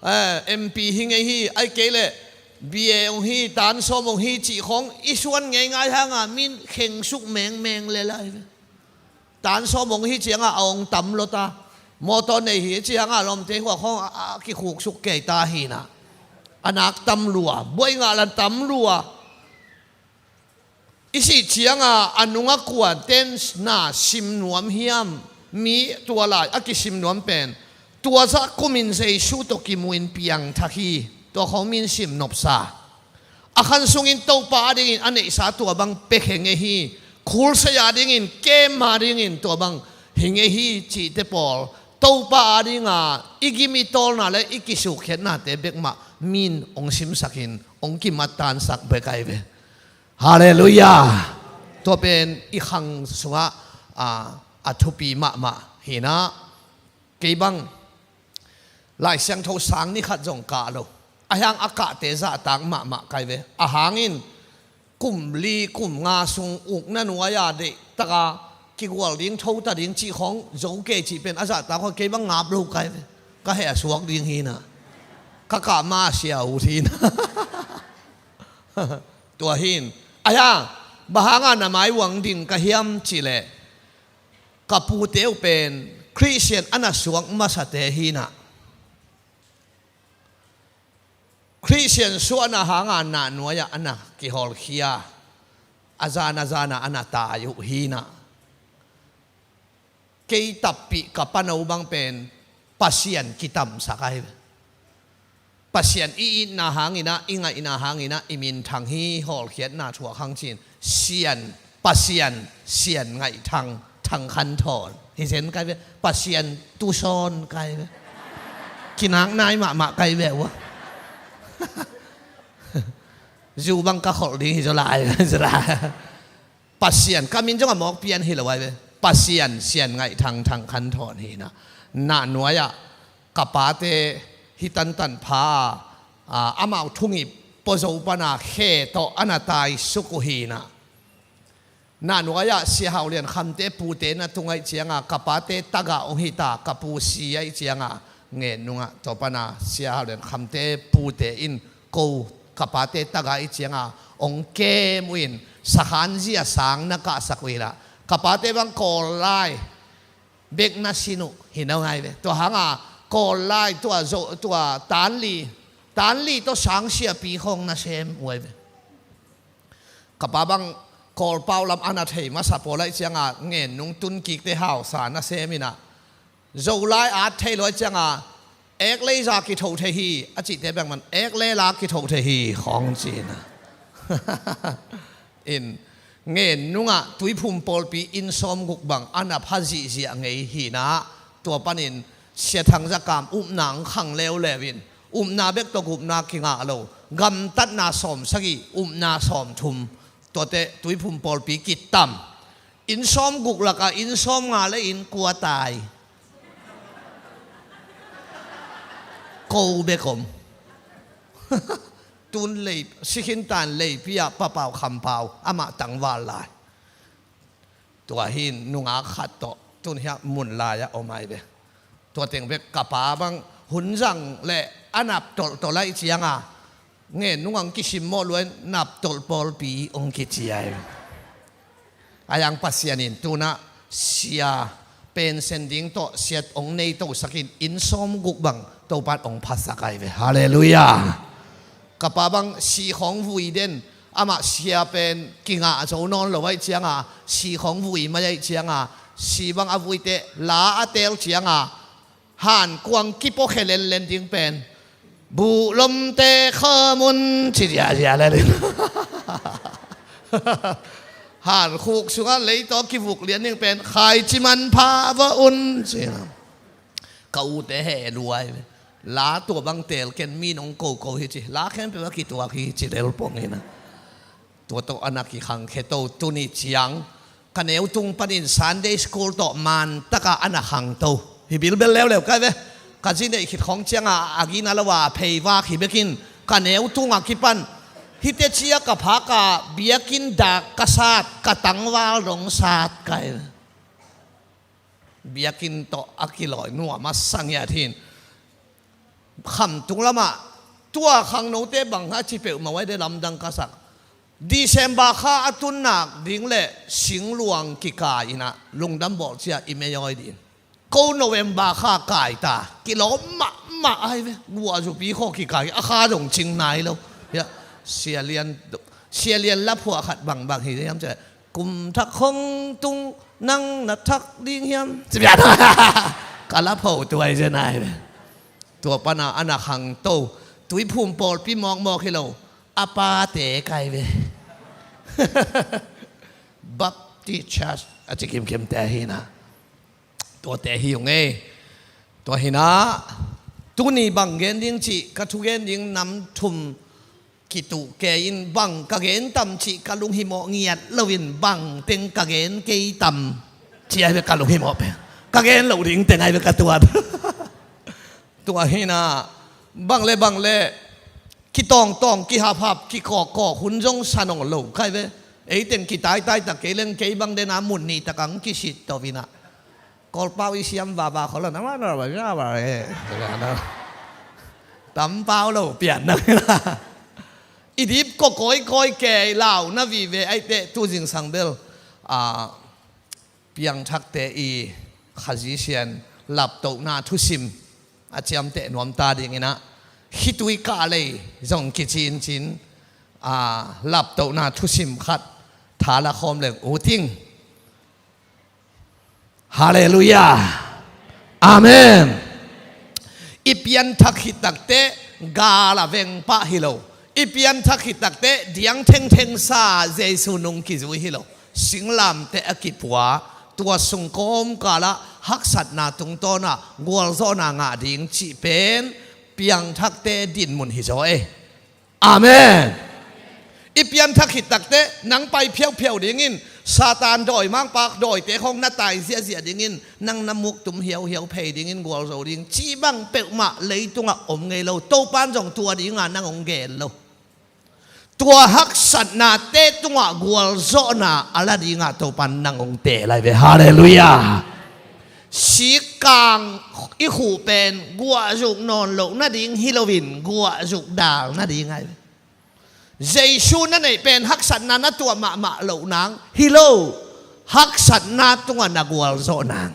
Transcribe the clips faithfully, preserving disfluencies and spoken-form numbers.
Eh, M P hi ngei hi, ai kei leh B A hong hi, tan sawm hong hi cih khong i suan ngeingai hanga min khengsuk mengmeng le lai ve. Tan sawm hong hi cianga a hong tam lo ta. Mawtaw nei hi cianga lawmte hua khong a, a kikhuksuk kei ta hina. A nak tam lua, buai ngah lan tam lua. I sih cianga a nunga kuanten na sim nuam hiam? Mi tua lai a kisim nuam pen tua zah kumin Jesu tawh kimuin piangthak hi. Tua khong min sim nopsa. A khan sungin Topa adingin a neihsa tua bang pekhe ngei hi. Khulsei adingin, kem adingin tua bang hi ngei hi cihte pawl Topa adinga i gim i tawlna le i kisukkhiatnate bek mah min hong simsakin hong kimattansak bek ai ve. Halleluiah. Tua pen i khang sungah a, a thupi mahmah hinah. Kei bang Lai Siangtho sang ni khat zong kah lo. A hiang a kahte zahtak mahmah kai ve. A hangin kum li kum nga sung ukna nuai-a deihtaka kigual ding thota ding cih khong zo kei cih pen a zahtak khong kei bang ngap lo kai ve. Ka heh a suak ding hinah. Ka kah ma a sia ut hinah. Tua hin a hiang bang hanga na mai uang ding ka hiam cihleh ka pute uh pen Khristian a na suak masate hinah. Khristian suahna hanga na nuai-ah a na kihawlkhia, a zan a zana a na tai uh hinah. Kei tappih ka pano bang pen Pasian kitamsak ai. Pasian i itna hanginah, i ngaihna hanginah i minthang hi, hawlkhiatna thuak hang cin. Sian, Pasian, Sian ngaihthang, Thang Khan Thawn. Hi zen kai ve, Pasian tusawn kai ve. Kinak nai mahmah kai ve ua. Zu bang ka kholh ding hi zaw lai, zaw lai. Pasian, ka min zong a mawk pian hi lo ai ve. Pasian, Sian ngaihthang, Thang Khan Thawn hinah. Na nuai-ah ka pate hi tantan pha a, amau thungip pua zo pana khe tawh a na taisuk uh hinah. Na nuai-ah Sia Hau Lian Khamte pute na tung aih cianga ka pate tagah hong hita, ka pu si aih cianga Ngen nungah tua pana Sia Hau Lian Khamte pute in ko ka pate tagah aih cianga hong kem uh in sakhan zia sang na kahsak uh hinah. Ka pate bang Kawl lai bek na sin uh hi na ngai ve. Tua hanga Kawl lai tua zo, tua tanli, tanli tawh sang siapi khong na sem uh ai ve. Ka pa bang Kawl pau lam a na thei masa pawl aih cianga Ngen nung tun kikte hausa na sem inah. Zo lai at thei lo aih cianga ek leiza kitho thei hi a cihte bek man ek lela kitho thei hi khong cinah. In Ngen nungah Tuiphum pawlpi inn sawm guk bang a na pha zihziah ngei hinah. Tua panin Sia Thang Za Kam upna ang khang leuleu in upna bek tawh gupna kingah lo, gamtatna sawm sagih, upna sawm thum. Tuate Tuiphum pawlpi kitam. Inn sawm guk lakah inn sawm nga le inn kua tai. Ko bek om. Tun lei, sikhintan leipi-ah papau khampau amah tangval lai. Tua hin nungak khat tawh tun hiah mun lai-ah om ai ve. Tua teng bek ka pa bang hun zang le a nap tolhtolh aih cianga Ngen nung ang kisimmawh luai nap tolh pawlpi hong kici ai. A yang Pasian in tunah sia pensen ding tawh siat hong nei tosakin inn sawm guk bang Topan hong phasak ai ve. Halleluiah. Ka pa bang si khong vui den, amah sia pen kingah zo nawn lo aih cianga si khong vui mai aih cianga si bang a vuite la a teel cianga hankuang kipawkhe lenlen ding pen buhlomte khamun ci ziazia lelin. Hankhuk sungah leitaw kivuk lian ding pen khaici manpha va un ci. Ka ute he luai ve. La tua bang teel ken mi nong koko hi ci. La khempeuh a kituak hi ci lel pong hina. Tua tawh a na kikhangkhe to tuni ciang ka neutung panin Sunday school tawh man taka a na khangto hi bilbel leuleu kai ve. Ka zi neih khit khong cianga a gina lo a pheivak hi bekin ka neutung a kipan hite cia ka phaka biakinn dak ka sat ka tangval dong sat kai ve. Biakinn tawh a kilawi nuam a sangiat hin. Khamtung lamah tua khangnote bang a ci peuhmah uh ai de lamdang ka sak. December kha a tunnak ding le singluang kikai inah lungdam bawlcia i mei awi dih in. Ko November kha kai ta kilawm mahmah ai ve. Guahzupi khaw kikai a kha dong cing nai lo. Hiah Sia Lian, Sia Lian laphuah khat bangbang hi hiam ciah kum thak khong tung nang na thak ding hiam? Ci bian ka lapho tuai zen ai ve. Tua pana a na khangto Tuiphum pawlpi mawkmawk hi lo. A pate kai ve. Baptist Church a ci kimkimte hi na. Tuate hi ung ei. Tua hi na. Tuni bang gen ding cih ka thugen ding nam thum kituh kei in bang ka gen tam cih ka lunghimawh ngiat loin bang teng ka gen kei tam cih ai ve ka lunghimawh pe. Ka gen loh ding teng ai ve ka tuat. Tua hi na bang le bang le kitawngtawng kihaphap kikawkkawk hun zong sa nawn lo kai ve. Ei teng kitaitai tak kei leng kei bang dena mun nih tak ang kisit to vina. Kawlpau i siam vava khol lo na ma na ma na ma e. Tampau lo pian na. I dip ko kawikawi kei lau na vive ai teh tu zingsang bel a piangthakte i Khazih Sian laptohna thusim a ciamteh nuamta dinginah khitui kah lei zong kicincin a laptohna thusim khat thala khawm leng uting. Halleluiah. Amen. I pianthak khit takteh gal a veng pah hi lo. I pianthak khit takteh diang thengtheng sa Jesu nung kizui hi lo. Singlamteh a kipua tua sung kawmkalah haksatna tungtawnah gualzawhna ngah ding cih pen piangthakte dinmun hi zaw e. Amen. I pianthak khit takteh nang pai phiaupiau dingin Satan dawi mangpak dawite khong na tai ziahziah dingin nang na muktum hiauhiau phei dingin gualzo ding cih bang peuhmah leitungah om ngei lo. Topan zong tua dinga nang hong gen lo. Tua haksatnate tungah gualzawhna a la dingah Topan nang hong teh lai ve. Halleluiah. Sikkang i khuh pen guahzuk nawn loh nading hi loin guahzuk dal nading ai. Jesu na neih pen haksatna na tuah mahmah loh nang hi lo. Haksatna tungah na gualzawh nang.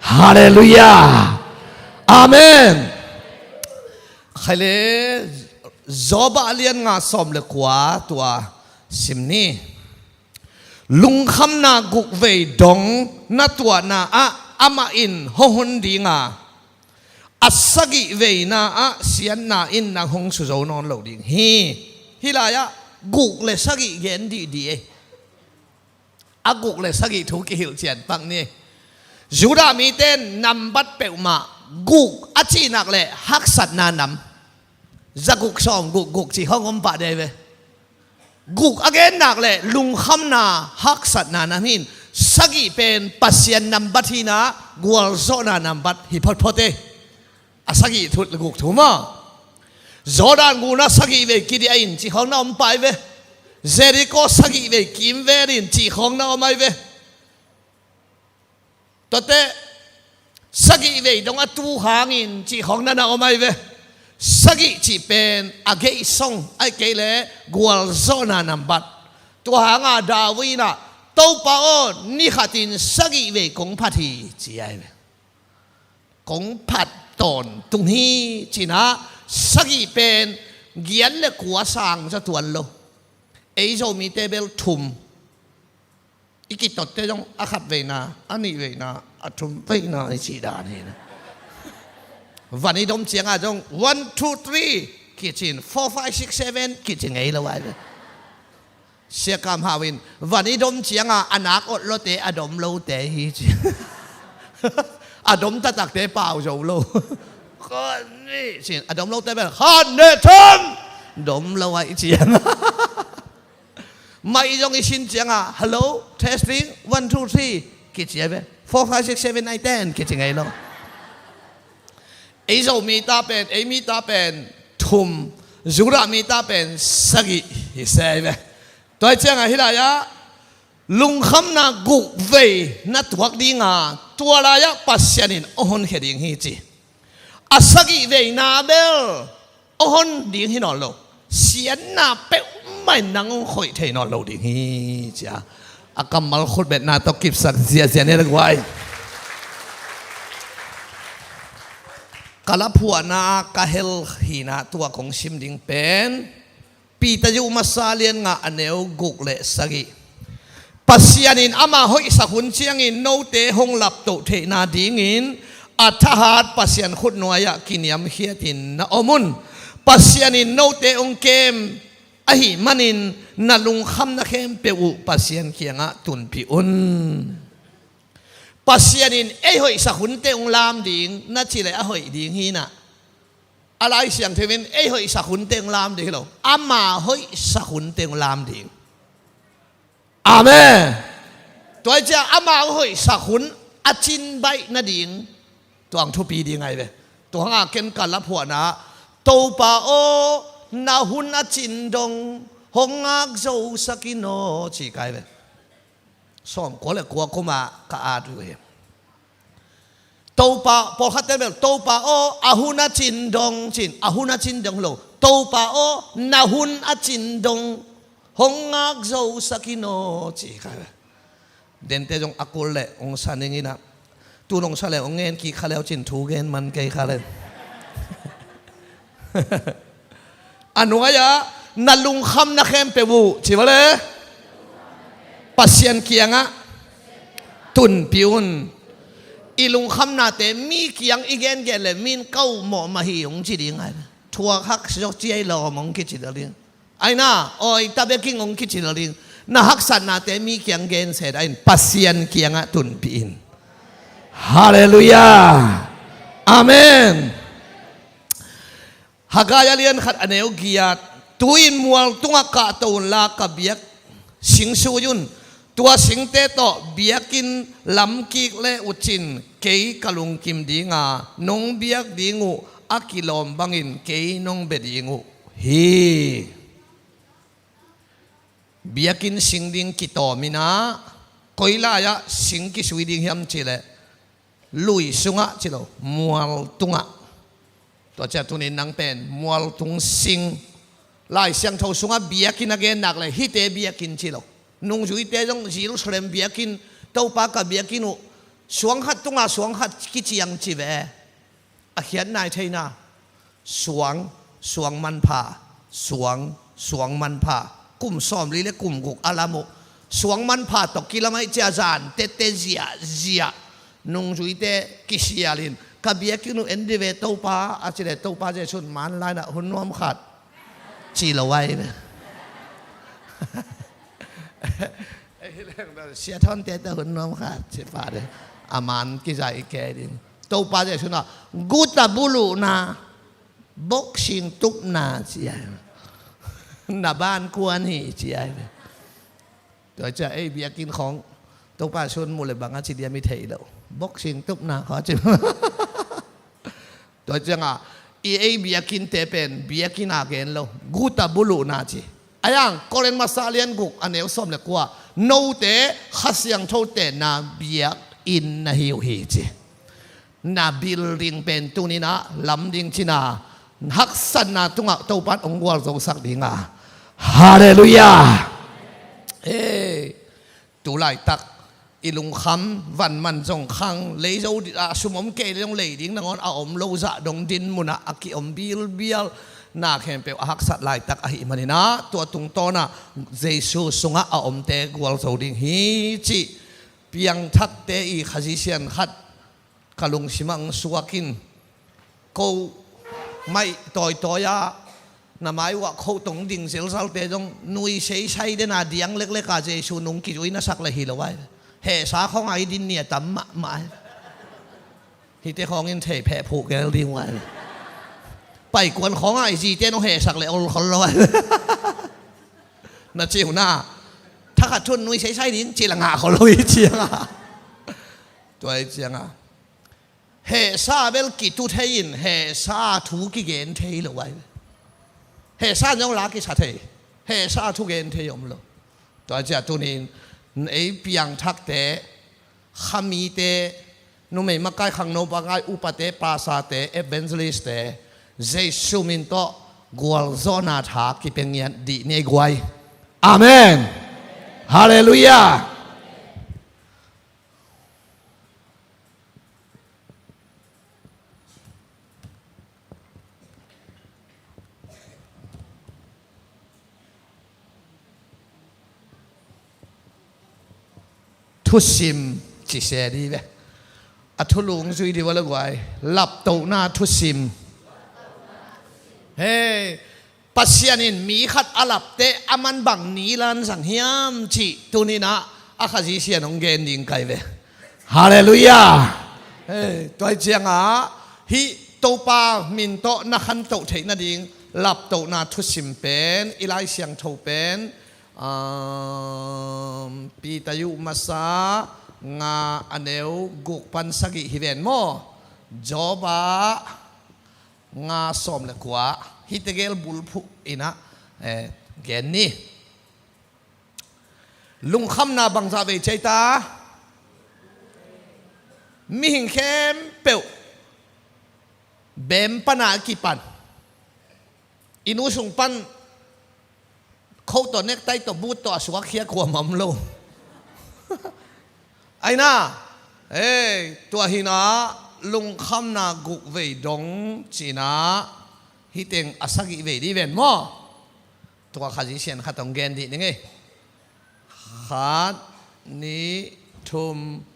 Halleluiah. Amen. Khaile Job a lian nga sawm le kua tua sim ni. Lungkhamna gukvei dong na tuahna ah amah in hong hun dinga a sagih veina ah siatna in nang hong suzo nawn lo ding hi. Hih lai-ah guk le sagih gen dihdih ei. A guk le sagih thu kihilh cian pak ni. Judah mite nambat peuhmah guk a cihnak le haksatna nam. Za guk sawm guk guk cih hong om pah dei ve. Guk a gennak le lungkhamna haksatna nam hin sagih pen Pasian nambat hinah gualzawhna nambat hi photphot e. A sagih thut le guk thu maw? Jordan gunah sagih vei kidiah in cih khawng na om pai ve. Jericho sagih vei kimvel in cih khawng na om ai ve. Tuate sagih vei dong a tu hangin cih khawng na na om ai ve. Sagih cih pen a geih song ai kei le gualzawhna nambat. Tua hanga David inah Topa aw ni khatin sagih vei kong phat hi ci ai ve. Kong phat tawntung hi cinah sagih pen giat le kua sang za tuan lo. Ei Zomite bel thum. I kitotte zong a khat veina a nih veina a thum veina i cih dan hi na. Van i dom cianga zong one two three kicin four five six seven kicin ngei lo ai ve. Siakam hau in van i dom cianga a nak ot lote a dom lote hi ci. A dom taktakte pau zo lo. Khat ni cin a dom lote bel khat ne thum dom lo ai ciang. Mai zong i sin cianga hello testing one two three kici ai ve. Four five six seven nine ten kici ngei lo. Ei Zo mi ta pen ei mi ta pen thum, Judah mi ta pen sagih hi se ve. Tua hi ciangah hih lai-ah lungkhamna guk vei na tuak dinga tua lai-ah Pasian in a honkhia ding hi ci. A sagih veina bel hong hon ding hi nawn lo. Siatna peuhmah in nang hong hoih thei nawn lo ding hi, ci a, a kammal khutbetna tawh kipsak ziahziah ni le guai. Ka laphuahna ka hel hi-in ah tua kong sim ding pen Peter yu masa lian nga a neu guk le sagih. Pasian in ama hoihsak hun ciangin note hong laptoh theihna dingin a thahat Pasian khutnuai-ah kiniamkhiatin na om un. Pasian in note hong kem ahih manin na lungkhamna khempeuh uh Pasian kiangah tunpih un. Pasian in ei hoihsak hunte hong lam ding na cih leh a hoih ding hi-in ah, a Lai Siangtho in ei hoihsak hunte hong lam ding hi lo, ama hoihsak hunte hong lam ding. Amen. Tua hi ciang ama hong hoihsak hun a cin baih nading tua hong thupi ding ahi ve. Tua hangah ken ka laphuahna, Topa aw, na hun a cin dong hong ngak zosak in aw, ci ka hi ve. Sawmkua le kua kum ah ka at uh hi. Topa, pawlkhatte bel, Topa aw, a hun a cin dong, ci-in, a hun a cin dong lo. Topa aw, na hun a cin dong hong ngak zosak in aw, ci kha. Dente zong a kul leh hong sa ning in ah, tu-in hong sa leh hong ngen kik kha leu cin thu gen man kei kha leh. A nuai-ah na lungkhamna khempeuh uh, ci va le, Pasian kiangah tunpih un. I lungkhamnate mi kiang i gengen leh mi in ka uh mawh mah hi hong ci ding ahi. Thuak hak zo ciai lawm hong kici ding. Aina, oi, ta bekin hong kici lo ding. Na haksatnate mi kiang gense dah in, Pasian kiangah tunpih in. Halleluiah. Amen. Haggai a lian khat a neu giat. Tu-in mual tungah kahto unla ka biak sing sui un. Tua singte tawh biakinn lamkik le uh cin kei ka lungkim ding a, nong biak ding uh a kilawm bangin kei nong bia ding uh hi. Biakinn sing ding kitawm in ah, koi lai-ah sing kisui ding hiam cih leh, lui sungah ci lo, mual tungah. Tua ciang tuni-in nang pen mual tung sing. Lai Siangtho sungah biakinn a gen nak leh hihte biakinn ci lo. Nungzuite zong Jerusalem biakinn, Topa ka biakinn uh, suang khat tungah suang khat kiciang ci ve. A khiat nai theihna, suang, suang manpha, suang, suang manpha, kum sawmli le kum guk a lam uh, suang manpha tawh kilam ahih ciang zan tete ziahziah, nungzuite kisial in, ka biakinn uh en dih ve Topa, a cih leh Topa Jesuh in man lai-in ah hun nuam khat ci lo ahi ve. Sia Thawnte tawh hun nuam khat ci pah ding. A man kizai kei ding. Topa Jesuh in ah, guta buluhna, boxing tupna ci ahi. Na ban kuan hi ci ahi. Tua ciang ei biakinn khawng Topa Jesuh in muh leh bang a ci diam i thei lo. Boxing tupna khawng ci. Tua ciangah i ei biakinnte pen biakinn a gen lo, guta buluhna ci. A yang Korin masa lian guk a neu sawm le kua, note Kha Siangtho tenna biakinn na hi uh hi ci. Na building pen tuni-in ah lam ding cihna, haksatna tungah Topa in hong gualzosak ding a. Halleluiah. Ei, tu laitak i lungkham, van man zong khang, lei zo dih a, sum om kei leh zong lei ding nangawn a om lo zah dong dinmun ah a kiom bilbial, na khempeuh a haksat laitak ahih manin ah, tua tungtawn ah Jesuh sungah a omte gualzo ding hi cih piangthakte i Khazih Sian khat ka lungsim ah hong suak in, ko maih tawitawi ah na mai uh ah khotong ding zelzalte zong nui seisai den a diang leklek a Jesuh nung kizui na sak leh hi lo ai. Hehsa khawng a i din ni a tam mahmah ai. Hihte khawng in thei phehphuh gel ding uh ai. Paikuan khawng a i zite nong hehsak leh ol khol lo ai. Na ci uh na, thakhat thu-in nui seisai ding ci leh ngah khol lo hi ciangah. Tua hi ciangah hehsa bel kitu thei in, hehsa thu kigen thei lo ai. Hehsa in zong la kisa thei, hehsa thu gen thei om lo. Tua ciang tuni-in ei piangthakte, khamite, Numei makai, khangno makai, upate, pastorte, evangelistte, Jesu min tawh gualzawhna tha kipia ngiat dih ni ei guai. Amen. Halleluiah. Thusim ci se dih ve. A thulung zui dih ua le guai. Laptohna thusim. Hei, Pasian in mi khat a lapteh a man bang ni lan sang hiam cih tuni-in ah a Khazih Sian hong gen ding kai ve. Halleluiah. Hei, tua hi ciangah hih Topa min tawh na khantoh theih nading laptohna thusim pen, i Lai Siangtho pen, um, Peter yu masa nga a neu guk pan sagih hi ven maw? Job ah nga sawm le kua, hih tegel bulphuh in ah, eh, gen ni. Lungkhamna bangzah vei ci ei ta? Mihing khempeuh beem pana a kipan, i nu sung pan coat tawh, necktie tawh, boot tawh a suakkhia kuamah om lo. Aina, ei, tua hi-in ah lungkhamna guk vei dong ci-in ah, hih teng a sagih vei dih ven maw? Tua Khazih Sian khat hong gen dih ning ei. Khat, nih, thum,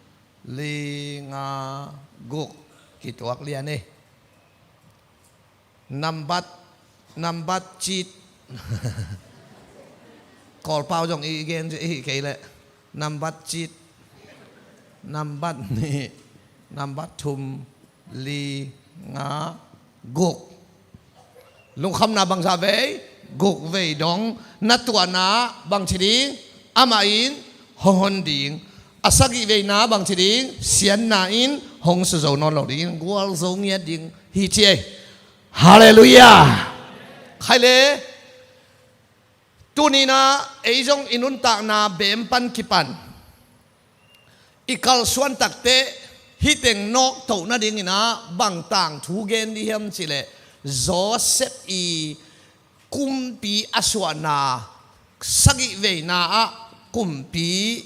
li, nga, guk. Kituak lian ei. Nambat, nambat cit. Kawlpau zong i gen i hih kei leh. Nambat cit. Nambat nih. Nambat thum. Li, nga, guk. Lungkhamna bangzah vei? Guk vei dong. Na tuahna bangci ding? Amah in hong hon ding. A sagih veina bangci ding? Siatna in hong suzo nawn lo ding, gualzo ngiat ding hi ci ei. Halleluiah. Khai le, tuni-in ah ei zong i nuntakna beem pan kipan, i kalsuan takteh hih teng nawktoh nadingin ah bang tangthu gen dih hiam cih leh, Joseph i kumpi a suahna sagih veina ah kumpi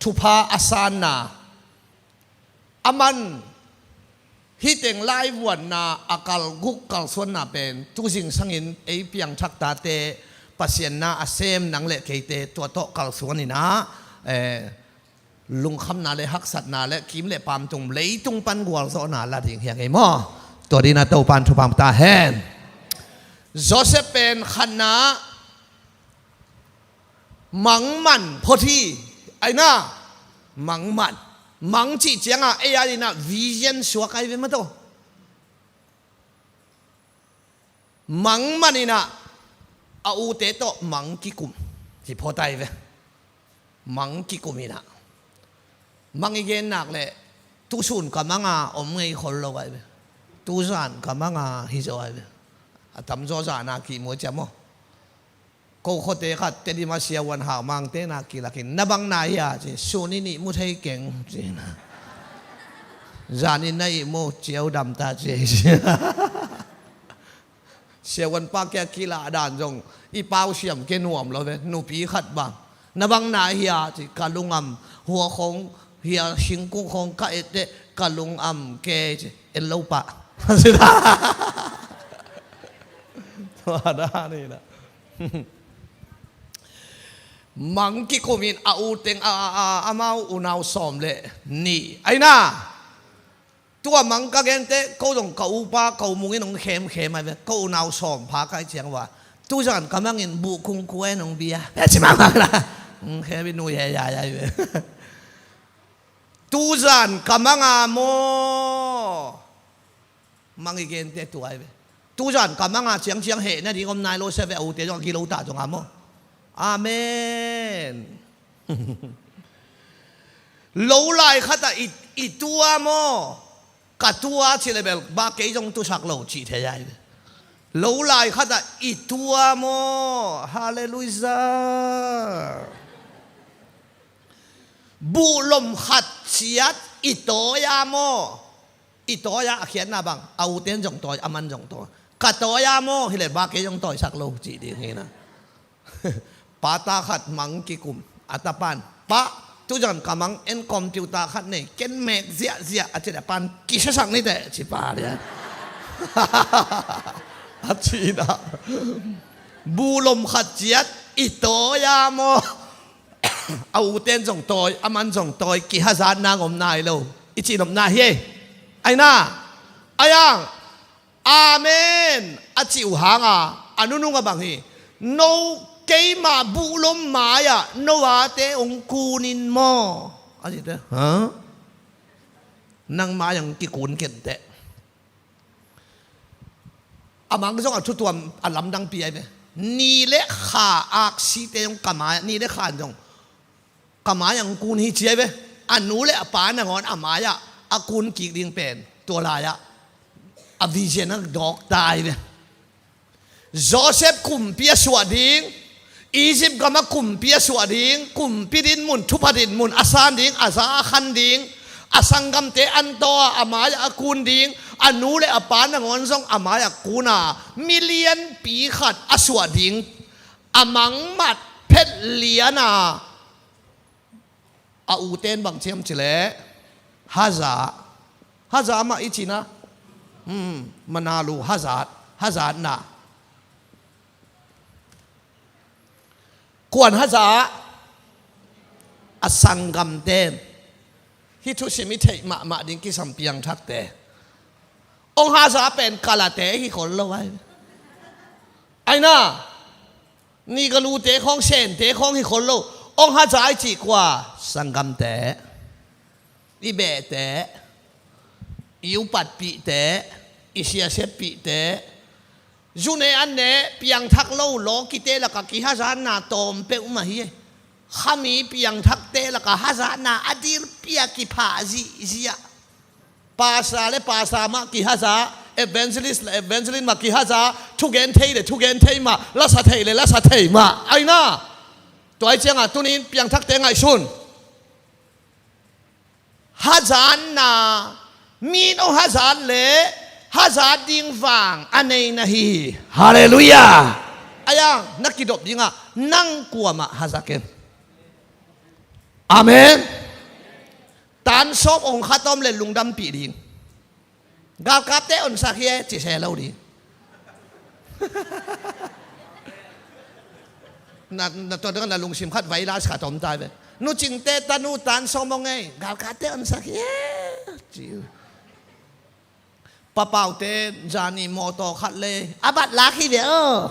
thupha a sanna, a man hih teng laivuanna a kal guk kalsuanna pen tu zingsangin ei piangthak tate, Pasian na a sem nang le keite, tua tawh kalsuan in ah, eh, lungkhamna le haksatna le kim le pam tung, leitung pan gualzawhna la ding hi ing ei maw? Tua dingin ah Topa'n thupha hong pia ta hen. Joseph pen khatna, mangman phot hi. Aina, mangman. Mang cih ciangah ei a dingin ah vision suak ahi ve maw, tua. Mangman in ah a ute tawh mang kikum hi phot ahi ve. Mang kikum in ah, mang i gen nak leh, tusun ka mang a om ngei khol lo ahi ve. Tuzan ka mang a hi zaw ahi ve. A tamzaw zan a kimu ciang maw? Ko khuate khat Tedim a siavuan Hau Mang te na kilakin, na bang na hia ci, sun in ihmu thei keng ci. Zan in na ihmu, ciau dam ta ci. Siavuan pa kia kilah dan zong i pau siam kei nuam lo ve. Nupi khat bang, na bang na hia ci, ka lungam, hua khong hia, singkung khong ka et teh ka lungam kei ci, et lo pah. Tua dan in ah. Mang kikum in a u teng a, a, a, amau unau sawm le nih. Aina, tua mang ka gen teh ko zong ka upa, ka u Mung in hong khemkhem ahi ve. Ko unau sawm pha ka hih ciang ua, tuzan ka mang in buh kungkua in hong bia. Pia ci mahmah la. Hong khem in nu ye ya ya ahi ve. Tuzan ka mang a maw? Mang i gen teh tua ahi ve. Tuzan ka mang a ciangciang heh nading om nai lo sia ve, a ute zong a gilo ta zong a maw? Amen. Lo lai khat ah i, i tua maw? Ka tua ci le bel, bah, kei zong tusak lo cih thei ahi ve. Lo lai khat ah i tua maw? Halleluiah. Buhlom khat ciat i tawi a maw? I tawi a, a khiatna bang, a uten zong tawi, a man zong tawi. Ka tawi a maw, hi le ba kei zong tawisak lo cih ding hi na. Pa ta khat mang kikum, a tapan, "Pa, tuzan ka mang en computer khat nei, ken mek ziahziah," a ci le, "Pan kisiasak ni teh," ci pa lian. A ci na. Buhlom khat ciat i tawi a maw? A uten zong tawi, a man zong tawi, kihazat nang om nai lo i cih nopna hi. Ai na, ai ang, "Amen," a cih uh hanga a nunung a bang hi. "No, keima buhlom mai-ah no ate hong kun in maw?" a cih teh, "Ha? Nang mai-ah hong kikun ken teh." A mang zong a thutuam a lamdangpi ai ve. Ni le kha aksite zong ka mai-ah, ni le kha zong ka mai-ah hong kun hi ci ai ve. A nu le a pa nangawn a mai-ah a kun kik ding pen tua lai-ah a vision a dawk ta ai ve. Joseph kumpi a suah ding, Egypt gamah kumpi a suah ding, kumpi dinmun, thupha dinmun a san ding, a za a khan ding, a sanggamte an taw a, a mai-ah a kun ding, a nu le a pa nangawn zong a mai-ah kun a, mi lianpi khat a suah ding, a mangmat phet lian a, a uten bang ciam ci leh, haza, haza mah i cih na, hmm, manalu hazat, hazatna. Kuan haza, a sanggamte. Hih thusim i theih mahmah ding kisam piangthakte. Hong haza pen kalate hi khol lo ai. Ai na, nigalute khawng, sente khawng hi khol lo. Hong haza i cih kua, sanggamte, i behte, i upatpihte, i siaseppihte, zune an ne, piangthak lo, lawkite lakah kihazatna tawm peuhmah hi. Khami piangthakte lakah hazatna a dilpia kiphah zihziah. Pastor le pastor mah kihaza, evangelist le evangelist mah kihaza, thugen thei le thugen thei mah, lasa thei le lasa thei mah. Ai na, tua i ciangah tunin piangthakte ngaihsun. Hazatna, mi in hong hazat leh hazat ding vang a nei na hi hi. Halleluiah. Ai ang, na kidop dingah nang kuamah haza ken. Amen. Tan sawm hong khat om le lungdampih ding. Galkapte honsak hi e, ci se lo ding. Na, na tua dong na lungsim khat virus khat om ta ve. Nu Cingte tanu tan sawm hong ei, galkapte honsak hi e, ci. Pa Paute zani mawtaw khat le a bat lak hi ve aw.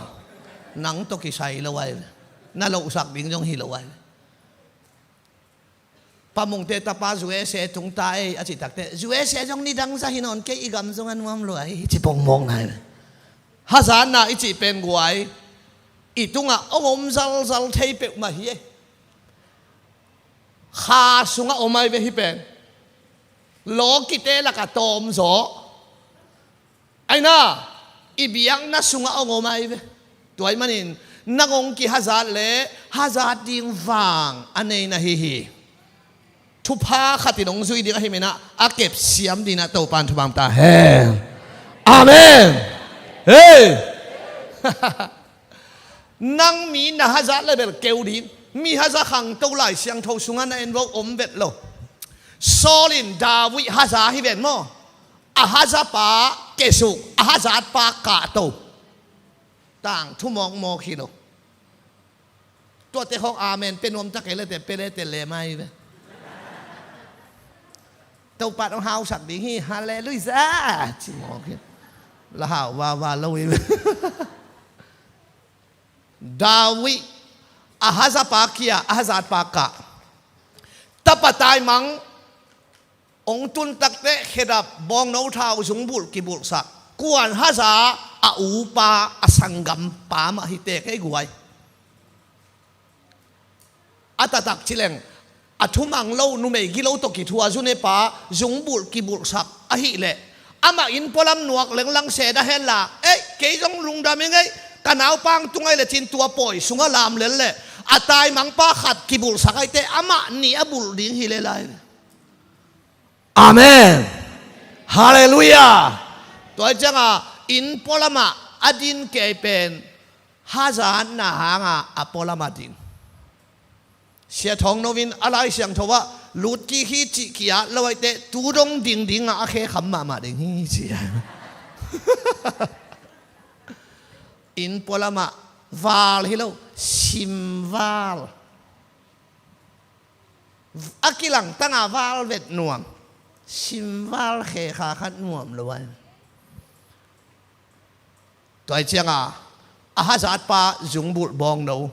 Nang tawh kisai lo ai ve. Na lohsak ding zong hi lo ai ve. Pa Mungte tapa U S A tung ta ei a cih takteh, U S A zong nidang za hi nawn kei, i gam zong a nuam lua hi, ci pongmawk nai. Hazatna i cih pen guai, i tungah hong om zalzal thei peuhmah hi ei. Kha sungah om ai ve hih pen. Lawkite lakah tawmzaw. Ai na, i biakna sungah hong om ai ve. Tua ahih manin nang hong kihazat leh hazat ding vang a nei na hi hi. Thupha khat in hong zui ding ahih manin a kepsiam dingin Topa'n thupha hong pia ta hen. Amen. Hei. Nang mi na hazat leh bel keu ding. Mi haza khangto Lai Siangtho sungah na en vo, om vet lo. Saul in David haza hi ven maw. A hazapa kesuk, a hazatpa kahto. Tangthu mawkmawk hi lo. Tuate khawng amen pia nuam ta kei leh teh, pia leh teh lem ai ve. Topa'n hong hausak ding hi, halleluiah, ci mawk hi. La hau vava lo hi ve. David, a hazapa kia, a hazatpa kah. Tapa taimang hong tun takteh khedap, bawngno thau, zungbulh kibulhsak. Kuan haza, a upa, a sanggampa mah hi teh kei guai. A taktak ci leng, a thumang lo, numei gilo tawh kithua, zunepa zungbulh kibulhsak ahih leh, amah inn pualam nuak lenglang se dah hen la, ei, kei zong lungdam ing ei, ka naupang tung ai leh cin tua pawi sungah lam lel leh, a taimangpa khat kibulhsak ai teh, amah nih a bulh ding hi lel ai. Amen. Halleluiah. Tua hi cianga inn pualamah a din kei pen hazatna hanga a pualamah ding. Sia Thawng No in a Lai Siangtho ah lutkik hi cih ki-at lo ahih teh tu dong dingding ah a khe kham mahmah ding hi ci. Inn pualamah val hi lo, simval. A kilangtanga val vet nuam. Simval khe kha khat nuam lo ai. Tua hi cianga a hazatpa zungbulh bawng no,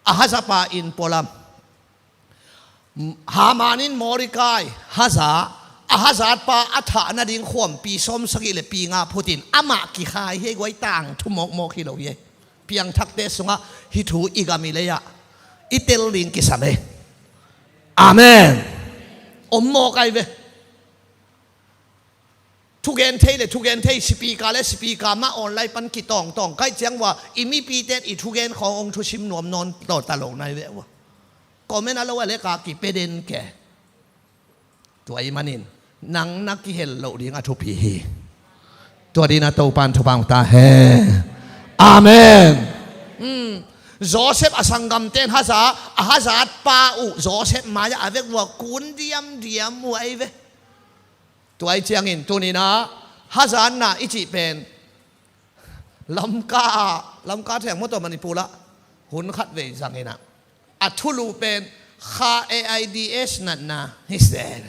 a hazatpa inn pualam. Haman in Mordecai haza, a hazatpa a thah nading khuampi sawmsagih le pi nga phutin amah kikhai hi ei, guai tangthu mawkmawk hi lo hi ei. Piangthakte sungah hih thu i gam i lei-ah i tel ding kisam ei. Amen. Om mawk ai ve. Thugen thei le thugen thei, sipika le sipika mah online pan kitawngtawng kaih ciang ua i mipite in i thugen khawng hong thusim nuam nawn tawta lo nai ve ua. Comment a lo a leka kipia den ke. Tua ahih manin nang na kihel loh ding a thupi hi. Tua dina Topan thupha ta hen. Amen. Hmm. Joseph a sanggamte in haza, a hazatpa uh Joseph mai-ah a vek ua kun diamdiam uh ai ve. Tua hi ciangin tuninah hazatna i cih pen Lamka ah, Lamka theng mawtaw Manipur ah hun khat vei zanginah a thulu pen Kha AIDS natna hi se.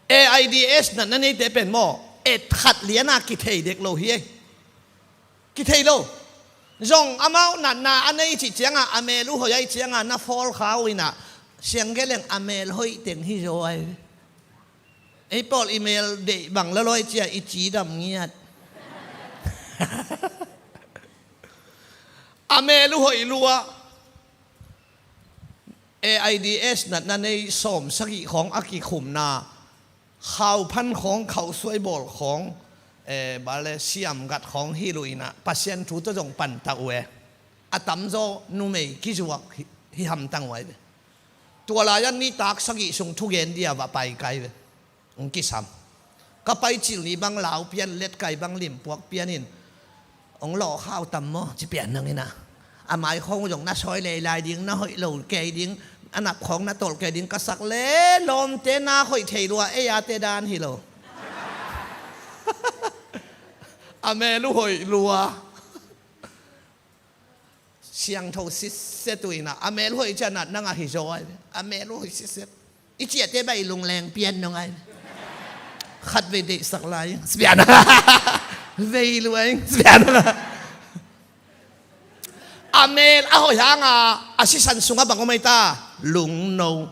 AIDS natna neite pen maw, et khat liana kithei dek lo hi ei. Kithei lo. Zong amau natna a nei cih cianga a mel uh hoih ai cianga na fawl kha uh inah siang geleng a mel hoih teng hi zaw ai. Ei pawl i mel deih bang lalawi cia i cidam ngiat. A mel uh hoih lua. AIDS natna nei sawm sagih khawng a kikhumna, khauphan khawng, khausuai bawl khawng, eh, bale siamgat khawng hi luinah Pasian thu tawh zong panta uh e. A tamzaw numei kizuak hi, hi hamtang uh ai ve. Tua lai-an nitak sagih sung thugen dia va pai kai ve. Hong kisam. Ka pai cil ni bang lau pian, letkai bang limpuak pianin hong lawh khau tam maw ci pian nangina. A mai khawng zong na sawi leilai ding, na hoih lo kei ding, a nap khawng na tolh kei ding, ka sak le lawmte na hoih thei lua, ei ate dan hi lo. A mel uh hoih lua. Siangtho sitset uh inah a mel hoih cianat nang ahi zaw ai ve. A mel hoih sitset. I ciate bai lungleng pian nong ai ve. Khat vei deihsak lai sipian. Vei luai sipian. A mel a hoih hanga a sisan sungah bang om ai ta? Lungno.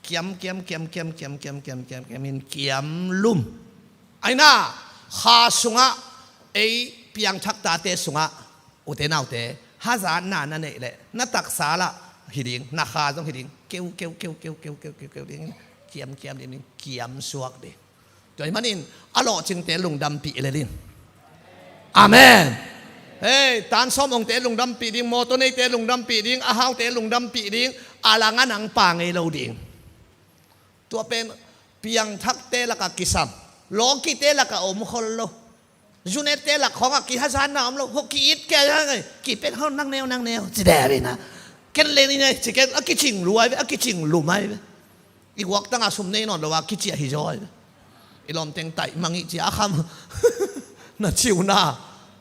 Kiam kiam kiam kiam kiam kiam kiam kiam kiam in kiam lum. Aina kha sungah ei piangthak tate sungah ute naute hazatna na neih leh na taksa lah hi ding, na kha zong hi ding, keu keu keu keu keu keu keu keu ding, kiam kiam ding, kiam suak ding. Tua ahih manin a lawhcingte lungdampih lel in. Amen. Hei, tansawm ongte lungdampih ding, mawtaw neite lungdampih ding, a haute lungdampih ding, a langah nang pa ngei lo ding. Tua pen piangthakte lakah kisam, lawkite lakah om khol lo. Zunete lak khawngah kihazatna om lo. Ho ki-it kei hang ei, kipet ho nang neu nang neu ci deh inah. Ken le ni nei ci ken a kicing luai ve, a kicing lumai ve. I guaktangah sum nei nawn lo a kiciah hi zaw ai ve. I lawmteng taih mangih cia a kham. Na ciuna.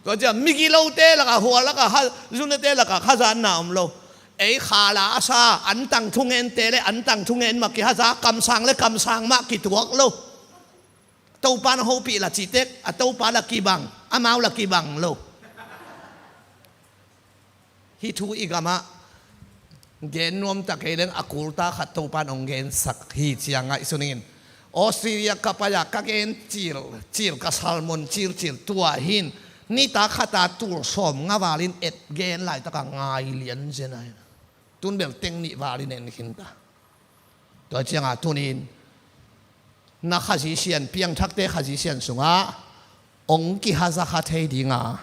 Tua cia migilote lakah, hua lakah, zunete lakah hazatna om lo. Ei khala a sa antang thungente le antang thungen mah kihaza, kamsang le kamsang mah kituak lo. Topa na hopih la citek a Topa la kibang, amau la kibang lo. Hih thu i gamah gen nuamta kei leng a kulta khat Topa in hong gensak hi cia ngaihsun in. Australia ka pai-a ka gen cil cil, ka sermon cil cil tua hin nitak khata tul sawm nga valin et gen laitakah ngai lian zen ai. Tun bel teng nih valin en khinta. Tua cianga tunin na Khazih Sian, piangthakte Khazih Sian sungah hong kihaza kha thei dinga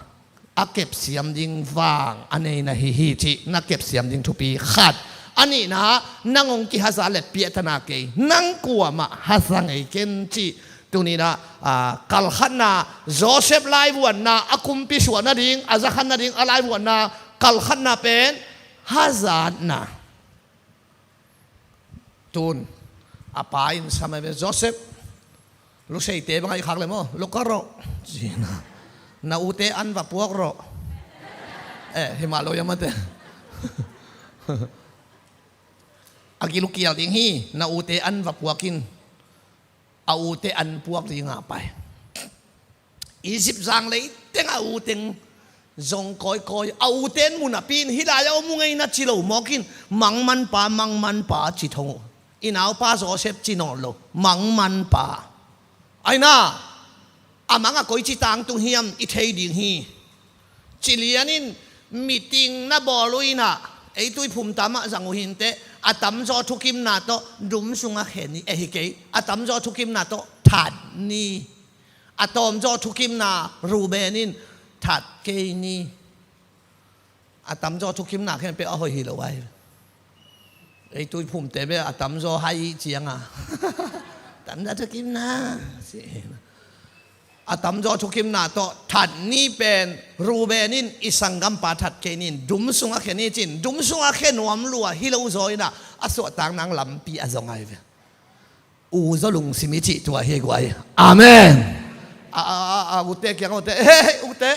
a kepsiam ding vang a nei na hi hi cih na kepsiam ding thupi khat. A nihna, nang hong kihazat leh piahtana kei, nang kuamah haza ngei ken cih. Tuninah, a, kalkhatna, Joseph laivuanna, a kumpi suah nading, a zakhat nading, a laivuanna, kalkhatna pen hazatna. Tun a pa in sam ai ve, Joseph, luseite bang a i khak le maw, lukar rawh, ci-in a, na ute an va puak rawh. Eh, himah lo ia mate. A gilukial ding hi, na ute an va puak in. A ute an puak dinga pai. Egypt zanglei teng a uteng zong kawikawi, a uten mun a pi in, hih lai a om uh ngei na ci lo mawk in, Mangmanpa, Mangmanpa ci thong uh. I naupa Joseph ci nawn lo, Mangmanpa. Aina, a mang a koici tangtung hiam i thei ding hi. Ci lian in meeting na bawl uh inah, ei tuiphum tam ah zang uh hinteh, a tamzaw thukimna tawh dum sungah khen ni, eh, hi kei, a tamzaw thukimna tawh that ni. A tawmzaw thukimna Ruben in that kei ni. A tamzaw thukimna khen peuh a hoih hi lo ai. Ei tuiphumte bel a tamzaw hai cianga, tamzaw thukimna, a tamzaw thukimna tawh that ni pen Ruben in i sanggampa that kei ni in, dum sungah khen ni ci-in, dum sungah khen nuam lua hi lo zaw inah, a suahtak nang lampi a zong ai ve. U zaw lungsim i cih tua hi guai. Amen. A, a, a, a, ute kiang ute, eh, ute.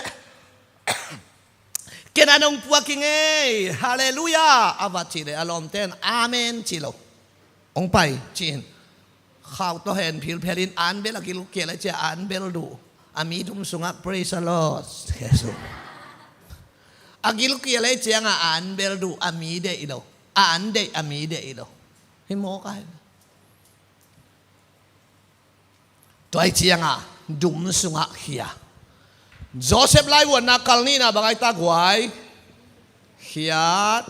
Ken an hong puak ing ei, halleluiah, a va cih leh a lawmte in amen ci lo. Hong pai ci-in, khau tawh hen philphel in, an bel a gilkial ei cia an bel duh. A mi dum sungah praise the Lord, Jesus. A gilkial ei cianga an bel duh, a mi deih lo, a an deih, a mi deih lo. Hi mawk ai. Tua i cianga dum sungah khia. Joseph laivuanna kal nihna bang ai ta guai? Khiat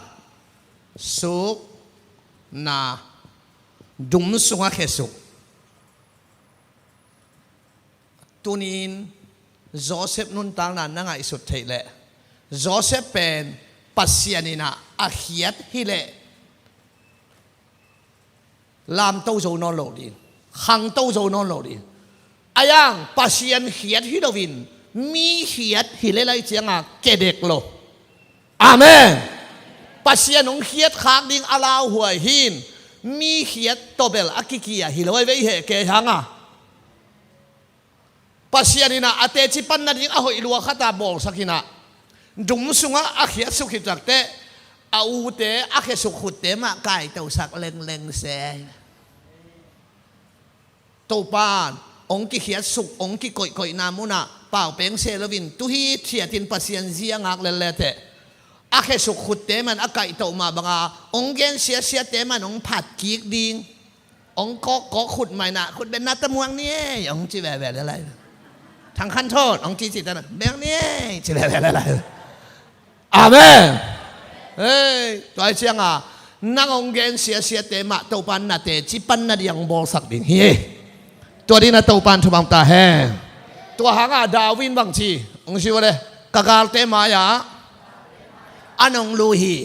sukna, dum sungah khesuk. Tunin Joseph nuntakna na ngaihsut theih leh, Joseph pen Pasian inah a khiat hileh lamto zo nawn lo ding, khangto zo nawn lo ding. Aiang Pasian khiat hi loin mi khiat hi lelai cianga kedek lo. Amen. Pasian hong khiat khak ding a lauhuai hin, mi khiat tawbel a kikia hi lo ai vei heh kei hanga. Pasian inah a teci pan nading a hoih lua khata bawlsak inah, dum sungah a khiatsuk hi takteh, a ute a khesuk khutte mah kaitosak lengleng se. Topan hong kikhiatsuk, hong kikoihkoihna munah paupeng se loin tuhi thiatin Pasian zia ngak lelleteh, a khesuk khutte man a kaihtoh mah banga hong gen siasiate man hong phat kik ding. Hong kawkkawk khut mah inah, khut beng na ta muang ni ei, hong ci veve lelai. Thang khan thot hong ci ci ta na, beng ni ei, ci veve lelai. Amen. Hei, tua i cianga nang hong gen siasiate mah Topan na teci pan nading hong bawlsak ding hi. Tua dina Topan thumang ta hen. Tua hanga David in bang ci, hong ci vele, ka galte mai-ah an hong lui hi.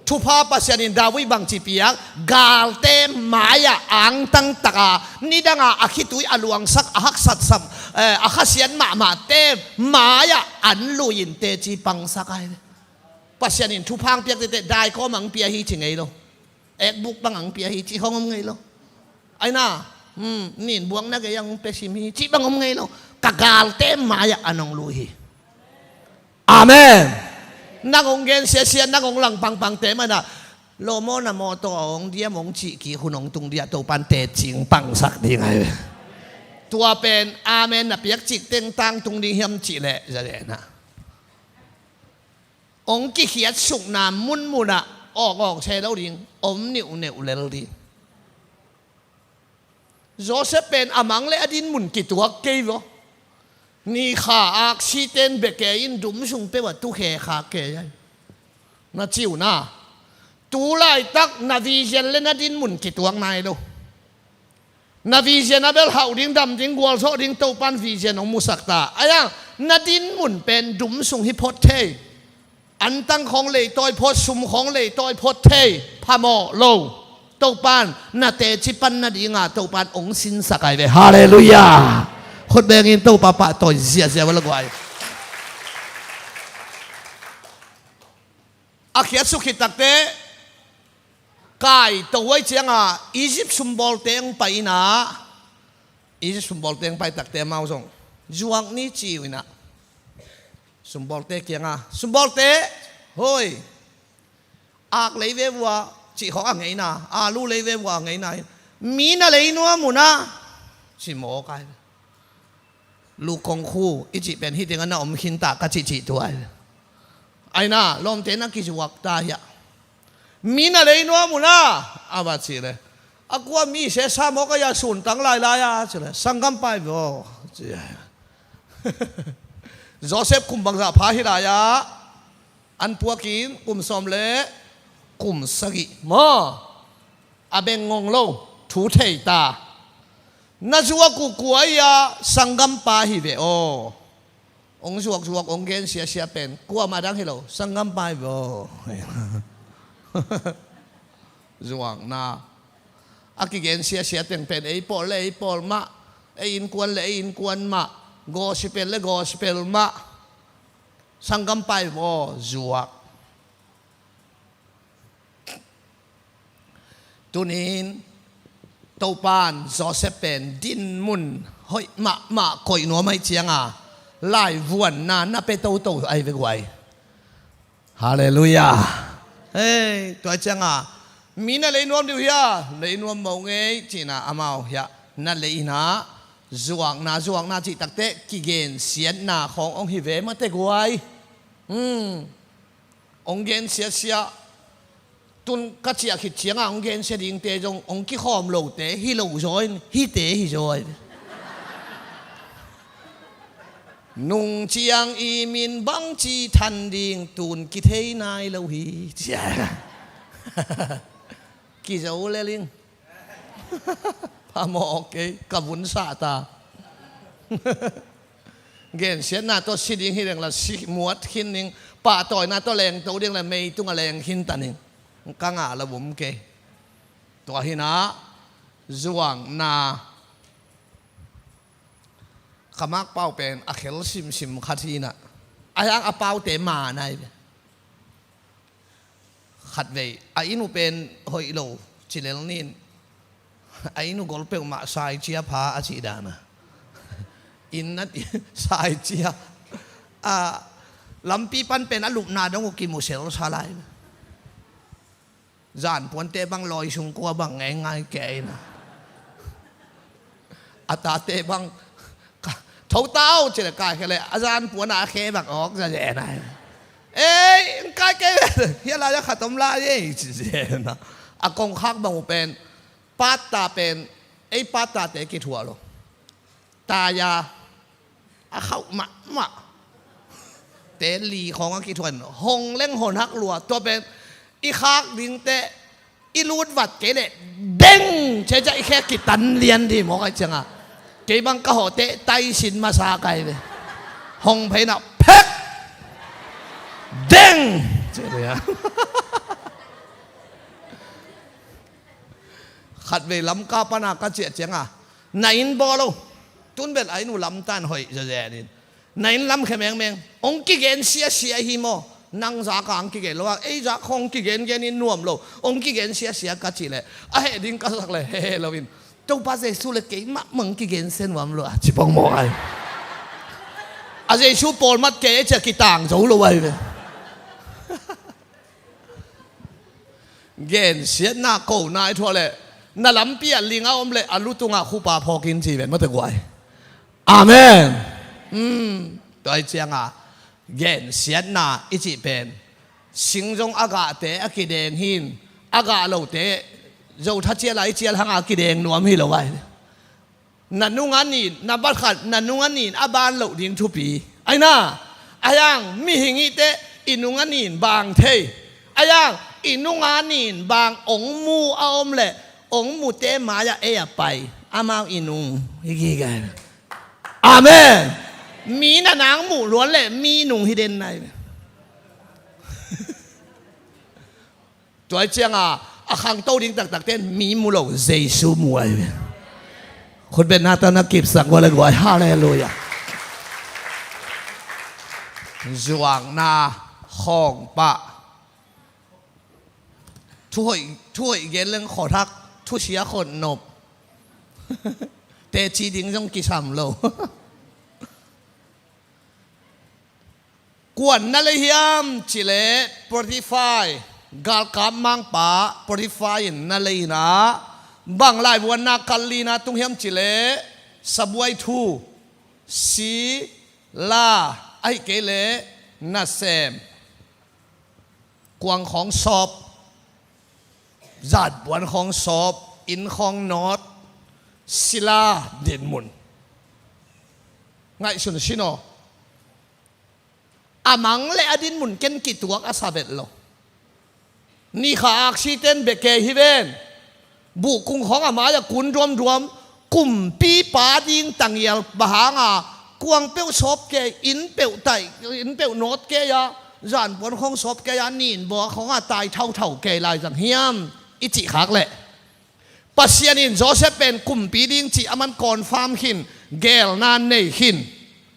Thupha Pasian in David bangci piak, galte mai-ah angtang taka nidanga a khitui a luangsak, a haksatsak, eh, a khasiat mahmahte mai-ah an lui-in teci pangsak ai. Pasian in thupha ang piak tete daikawm ang pia hi ci ngei lo. Ekbuk bang ang pia hi ci khong om ngei lo. Aina, hmm, nin buang na gei ang pesim hi ci bang om ngei lo. Ka galte mai-ah an hong lui hi. Amen. Nang hong gen siasia, nang hong lang pangpangte mana, lawmawna mawtaw a hong diam hong cih kik hun hong tung dia Topan tecing pangsak ding ai. Tua pen amen na piak cik teng tangtung ding hiam cih leh, za dehna. Hong kikhiatsukna munmunah awkawk se lo ding, om niuhneuh lel ding. Joseph pen a mang le a dinmun kituak kei vaw. Ni kha aksiten beke in dum sung peuh a tukhe kha kei ai. Na ciuna. Tu laitak na vision le na dinmun kituak nai lo. Na vision a bel hauh ding, dam ding, gualzawh ding Topan vision hong musak ta. Aia, na dinmun pen dum sung hi phot thei. Antang khawng leitawi phot, sum khawng leitawi phot thei. phamawh lo. Topa'n na teci pan nadinga Topa'n hong sinsak ahi ve. Halleluiah. Khut bengin Topa pahtawi ziahziah ua la guai. A khiatsuk khit takte, kai to huai cianga Egypt sumbawlte hong pai inah, Egypt sumbawlte hong pai takte amau zong zuak ni ci uh inah, sumbawlte kianga, sumbawlte, hoi, ak lei ve vua cih khawng a ngeina, alu lei ve vua a ngeina in, mi na lei nuam uh na, ci mawk ai. Lu kong khu i cih pen hih tengah na om khinta ka cihcih tuai. Aina lawmte na kizuak ta hiah. Mi na lei nuam uh na, a va cih le, a kua mi sesa mawk a, ia suntang lailai a ci le, sanggam pai vaw ci. Joseph kum bangzah pha hi lai-ah, an puakin kum sawm le kum sagih maw, a beng ngong lo, thu thei ta. Na zuak uh kua ia, sanggam pa hi ve aw. Hong zuakzuak hong gen siasia pen kuamah dang hi lo, sanggam pa hi ve aw. Zuakna a kigen siasia teng pen ei pawl le ei pawl mah, ei innkuan le ei innkuan mah, gospel le gospel mah. Sanggam pa hi ve aw, zuak. Tunin Topan Joseph pen dinmun hoih mahmah koih nuam ahih cianga laivuanna na pia toto ahi ve guai. Halleluiah. Hei, tua cianga mi na lei nuam dih uh hia, lei nuam mawk ngei cihna amau hiah na lei inah, zuakna, zuakna cih takte kigensiatna khawng hong hi ve mate guai. Hmm. Hong gen siasia. Tun ka ciah khit cianga hong gensia dingte zong hong kikhawm lote hi lo zaw in, hite hi zaw in. Nung ciang i min bangci than ding tun kithei nai lo hi cia. Kizo leling. Phamawh kei ka vun sah ta. Gensiatna tawh si ding hi leng la si muat khin ning, pahtawina tawh lengto ding la mei tungah leng khin ta ning. Ka ngah la vum kei. Tua hinah zuakna, ka mak pau pen a khel simsim khat hinah, a hiang a paute manai ve. Khatvei a inn uh pen hoih lo cilel nin, a inn uh gol peuhmah saicia pha a cih dana. Inn a ti saicia. A lampi pan pen a lupna dong uh kimusel sa lai. Zanpuante bang lawi sung kua bang ngeingai kei na. A tate bang, ka, tho tau ci le kai khe le, a zanpuan a khe bang awk za ze na. Ei, kai kei le, hia lai a khat om lai ei ci ze na. A kongkhak bang uh pen, patta pen, ei pattate kithuah lo. Taya a khauh mahmah. Te li khawng a kithuan hong leng hon hak lua. Tua pen i khak dingte i lut vat kei leh deng ceca i khek kitan lian di mawk ai cianga. Kei bang ka hawhte taisin masa kai ve. Hong pheina phek deng. Khatvei Lamka pana ka ciah cianga na inn bawl lo. Tun bel a inn uh lamtan hoih zazenin na inn lam khe mengmeng. Hong kigen siasia hi maw? Nang zaka hong kigen lo a, ei zak hong kigen genin nuam lo. Hong kigen siasia ka cih leh a heh ding ka sak leh hehe loin Topa Jesu le kei mahmah hong kigen sia nuam lo a ci pong maw ai. A Jesu pawlmat kei ei ciah kitang zo lo ai ve. Gensiatna kona i thuah leh na lampi ah ling a om leh a lu tungah khupa phawkin ci ven mate guai. Amen. Tua i cianga gensiatna i cih pen sing zong a gahte a kideng hin, a gah lote zo tha cial a i cial hanga kideng nuam hi lo ai. Na nunga nin, na bat khat, na nunga nin a ban loh ding thupi. Aina, a hiang mihing ihte i nunga nin bang thei. A hiang i nunga nin bang ong mu a om leh ong mute mai-ah ei a pai. Amau i nung hi gige. Amen. Mi na nang muh luan leh mi nung hi den nai. Tua i cianga a khangto ding taktakte in mi mu lo, Jesu mu ahi ve. Khutbetna tawh na kipsak gual le guai. Halleluiah. Zuakna, khawngpah, thuhoih, thuhoih gen leng khuathak, thusia khuanop. Teci ding zong kisam lo. Kuan na lei hiam cileh Potifar, galkap mangpa Potifar in na lei inah, bang laivuanna kal lina tung hiam cileh sabuai thu, sila, ahih kei leh nasem, kuang khawng sawp, zanpuan khawng sawp, inn khawng nawt, sila dinmun. Ngaihsun sin aw. A mang le a dinmun ken kituak a sa vet lo. Nikha aksi ten bia kei hi ven. Buhkung khawng a mai-ah kun duamduam, kumpipa ding tangial bang hanga, kuang peuh sawp kei, inn peuh taih, inn peuh nawt kei a, zanpuan khawng sawp kei a, nin bawk khawng a tai thauthau kei lai zang hiam i cih khak leh, Pasian in Joseph pen kumpi ding cih a man confirm khin, gelna nei khin.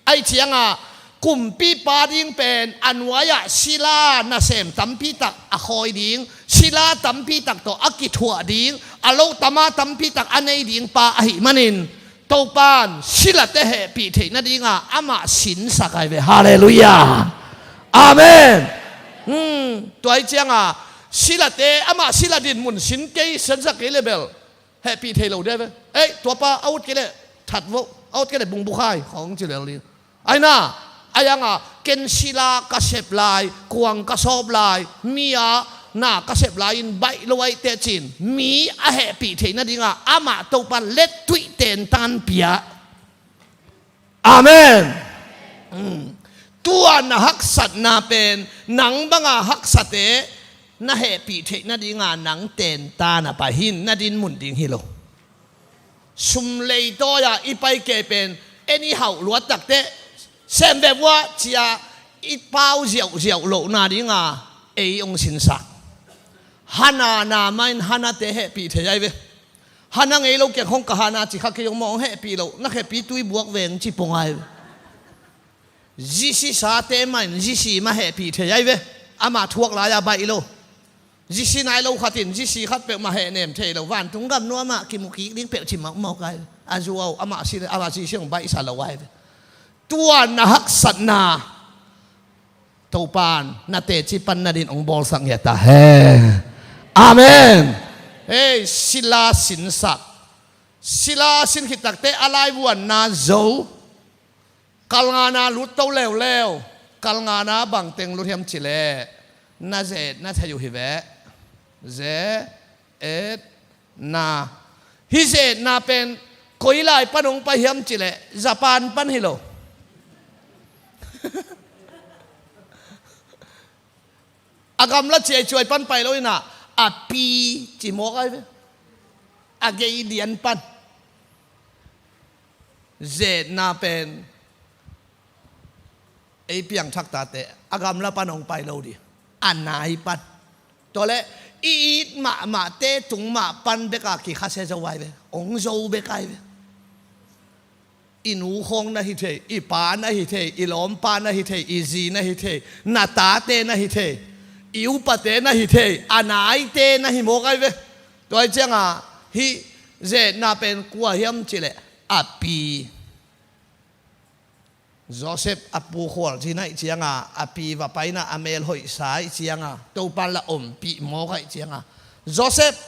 Ahih cianga kumpipa ding pen a nuai-ah sila nasem tampi tak a khawi ding, sila tampi tak tawh a kithuah ding, a lo tama tampi tak a nei ding pa ahih manin, Topan silate hehpih theih nadinga amah sinsak ahi ve. Halleluiah. Amen. Hmm, tua ahih cianga silate, amah sila dinmun sin kei, sinsak kei le bel hehpih thei lo dia ve. Ei, tuapa a ut kei leh that vo, a ut kei leh bungbukhai khawng ci lel ding. Aina, a yanga ken sila ka sep lai, kuang ka sawp lai, mi-a na ka sep lai in baih lo aih teh cin, mi a hehpih theih nadinga amah Topan lettuih tentan pia. Amen. Mm. Tua na haksatna pen nang banga haksate na hehpih theih nadinga nang tentan a pai hi, na dinmun ding hi lo. Sum leitawi-a i pai kei pen, en i hauh luat takteh, sem ve vua cia i pau ziauziau lohna dinga ei hong sinsak. Hana na mah in Hanate hehpih thei ahi ve. Hana ngei lo keng hong ka Hana ci kha kei hong mawh hong hehpih lo, na khepi tui buak veng ci pong ahi ve. Zisi sate mah in Zisi mah hehpih thei ahi ve. Amah thuak lai-a baih lo. Zisi nai lo khat in Zisi khat peuhmah hehnem thei lo. Vantung gam nuamah kimu kik ding peuh ci mawkmawk ahi ve. A zu au, amah si, amah Zisi hong baihsa lo ahi ve. Tua na haksatna Topan na teci pan nadin hong bawlsak ngiat ta hen. Amen. Hei, sila sinsak. Sila sin khit takteh a laivuanna zo. Kalngana lutto leuleu. Kalngana bangteng lut hiam cileh, na zetna thei uh hi ve. Zetna. Hih zetna pen koi lai pan hong pai hiam cileh, Japan pan hi lo. A gamla ciaicuai pan pai lo inah, a pi ci mawk ahi ve. A gei lian pan. Zetna pen ei piangthak tate a gamla pan hong pai lo dih. A nai pan. Tualeh i it mahmahte tung mah pan beka kikhasia zo ahi ve. Hong zo bek ahi ve. I nu khawng na hi thei, i pa na hi thei, i lawmpa na hi thei, i zi na hi thei, na tate na hi thei, i upate na hi thei, a naite na hi mawk ahi ve. Tua ahih cianga hih zetna pen kua hiam cileh, a pi. Joseph a pu khualzin ahih cianga, a pi va paina a mel hoihsa ahih cianga, Topan la ompih mawk ahih cianga, Joseph,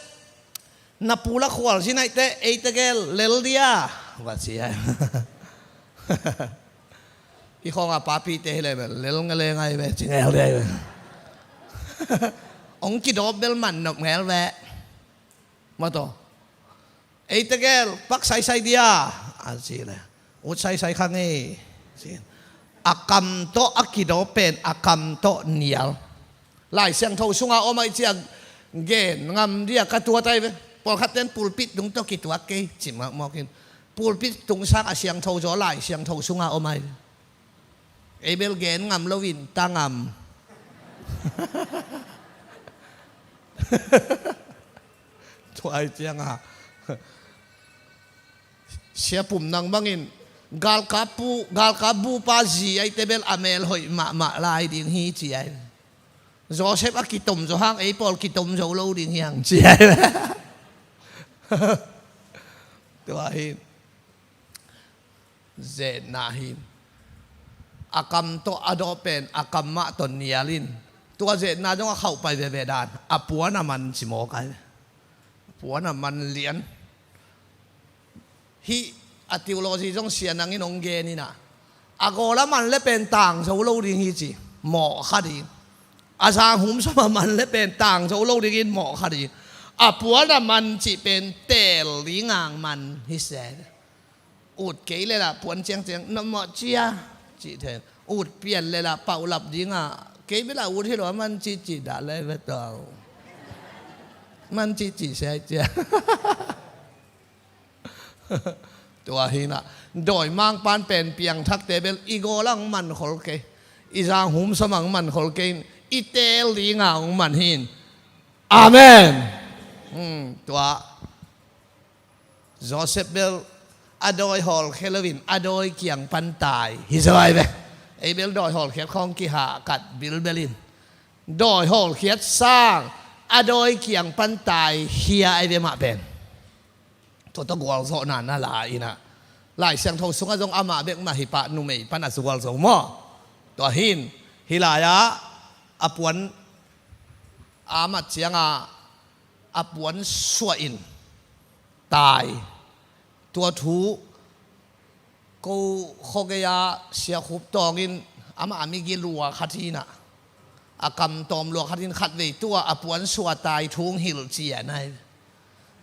na pu la khualzin ahih teh ei tegel lel dia, va ci a. I khawnga papite hi le bel lel ngeleng ahi ve, ci ngel dia ahi ve. Hong kidawp bel man nop ngel ve. Maw taw. Ei tegel pak saisai dia, a ci le, ut saisai kha ngei, ci. A kam tawh a kidawp pen a kam tawh nial. Lai Siangtho sunga om ahih ciang gen ngam dia ka tuat ahi ve. Pawlkhat ten pulpit tung tawh kituak kei ci mawkmawk in, pulpit tung sang a siangtho zaw Lai Siangtho sunga om ahi ve. Ei bel gen ngam loin ta ngam. Tua hi cianga Sia Pum Nang bangin galkap pu, galkap bupa zi aite bel a mel hoih mahmah lai ding hi ci ai. Joseph a kitom zo hang ei pawl kitom zo lo ding hiang ci ai. Tua hi. Zetna hi. A kam tawh a dawh pen a kam mah tawh nial in. Tua zetna zong a khauh pai veve dan a puan a man ci mawk ai. A puan a man lian. Hih a theology zong Sia Nang in hong gen inah, a gawl a man le pen tang zo lo ding hi ci. Mawh kha ding. A zanghum sawm a man le pen tang zo lo dingin mawh kha ding. A puan a man cih pen teel ding ang man hi se. Ut kei le lah puan ciangciang na mawh cia cih then, ut pian le lah paulap dingah kei bela ut hi lo a man cihcih dah le ve tau. Man cihcih se cia. Tua hinah dawimangpan pen piangthakte bel i gawl ang man khol kei, i zanghum sawm ang man khol kei in, i teel dingah ang man hin. Amen. Hmm, tua Joseph bel a dawi hawlkhia loin a dawi kiang pan tai hi zaw ai ve. Ei bel dawi hawlkhiat khawng kihah kat bilbel in dawi hawlkhiat sang a dawi kiang pan tai hi a ai ve mah pen. Tua tawh gualzawhna na la inah Lai Siangtho sungah zong amah bek mah hi pah numei pan a zual zo maw? Tua hin hi lai-ah a puan a mat ciangah a puan suah in tai. Tua thu ko khuagei-a Sia Khup Tawng in amah a migi lua khat hinah a kam tawm lua khat hin khatvei tuah a puan suah tai thu hong hilh cian ai.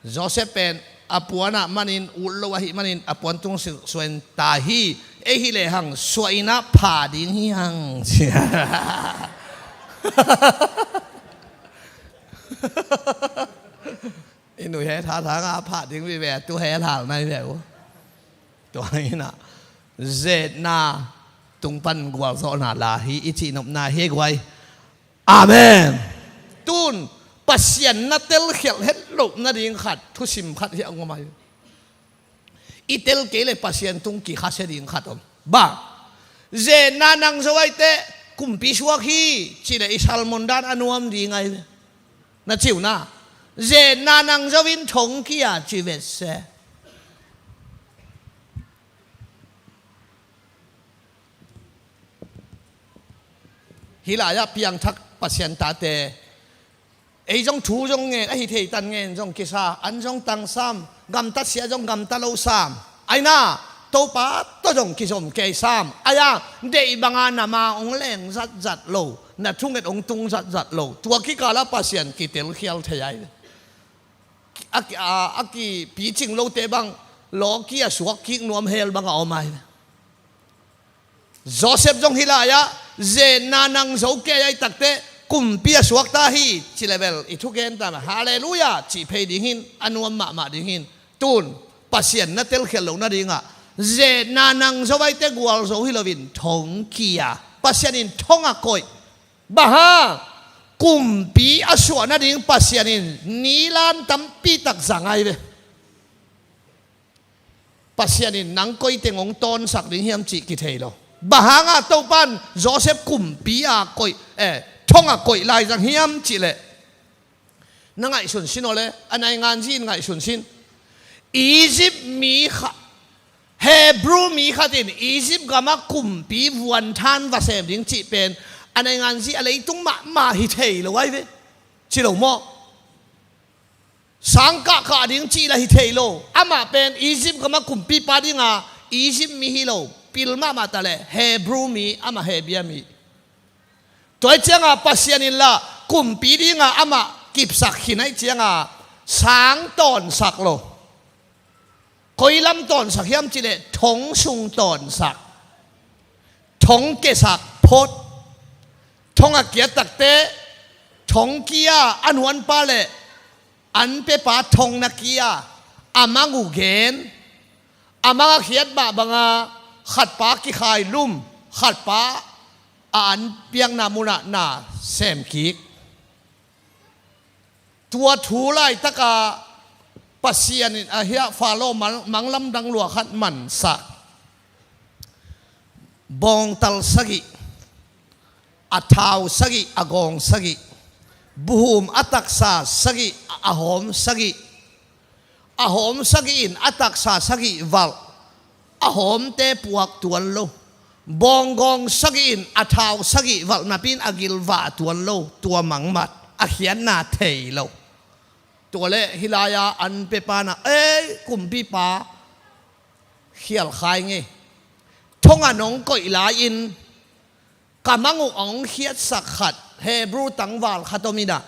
Joseph pen a puanah manin ut lo ahih manin a puan tung suah in tai hi. Ei hi lehang suah inah pha ding hi hang cia. I nui he thathang a phah ding vive a tu he lal nai ve uh. Tua hinah zetna tung pan gualzawhna la hi i cihnopna hi guai. Amen. Tun Pasian na telkhialh het loh nading khat thusim khat hi a ngom ai. I tel kei le Pasian tung kikhasia ding khat om. Bang zetna nang zo aite kumpi suak hi ci le i salmon dan a nuam ding ai ve. Na ciu na zetna nang zo in thong kia ci vet se. Hi lai-ah piangthak Pasian tate ei zong thu zong ngen ahi thei tan ngen zong kisa an zong tang sam gamtat sia zong gamta lo sam. Aina Topa tawh zong kizom kei sam ai-a deih banga na ma hong leng zatzat lo na thunget hong tung zatzat lo tua kikala Pasian kitelkhial thei ai. A, a, a kipicing lote bang lawki a suak kik nuam hel banga om ai. Joseph zong hi lai-ah zetna nang zo kei ai takte kumpi a suakta hi ci le bel i thugen ta mah. Halleluiah cih phei ding hin a nuam mahmah ding hin. Tun Pasian na telkhialh loh nadingah zetna nang zo aite gualzo hi loin thongkia Pasian in thong a koih. Bang hang kumpi a suah nading Pasian in nilan tampi tak zang ai ve. Pasian in nang koi teng hong tawnsak ding hiam cih kithei lo. Bang hangah Topan Joseph kumpi a koih, eh, thong a koih lai zang hiam cih leh na ngaihsun sin aw le a nainganzi in ngaihsun sin. Egypt mi kha Hebrew mi khat in Egypt gamah kumpi vuanthan va sem ding cih pen a nainganzi a leitung mahmah hi thei lo ai ve. Ci lo maw? Sangkah kah ding cih la hi thei lo. Amah pen Egypt gamah kumpipa dinga Egypt mi hi lo. Pil mahmah ta le Hebrew mi, amah Hebia mi. Tua ih cianga Pasian in lah kumpi dinga amah kipsak khin aih cianga sang tawnsak lo. Koi lam tawnsak hiam cih leh thong sung tawnsak. Thong kesak phot. Thong a kiat takte thong kia a nuanpa le an pepa thong na kia a mang uh gen. A mang a khiat mah banga khatpa kikhai lum, khatpa a an piakna munah na sem kik. Tua thu laitaka Pasian in a hiah Faro mang, mang lamdang lua khat mansak. Bawngtal sagih, a thau sagih, a gawng sagih, buhum a taksa sagih, a hawm sagih, a hawm sagih in a taksa sagih valh, a hawmte puak tuan lo. Bawnggawng sagih in a thau sagih valh napi in a gil vah tuan lo. Tua mangmat, a khiatna thei lo. Tua leh hih lai-a an pia pa in ah, ei, kumpipa, khial kha ing ei. Thong a nong koih lai-in ka mang uh a hong khiatsak khat, Hebrew tangval khat om in ah,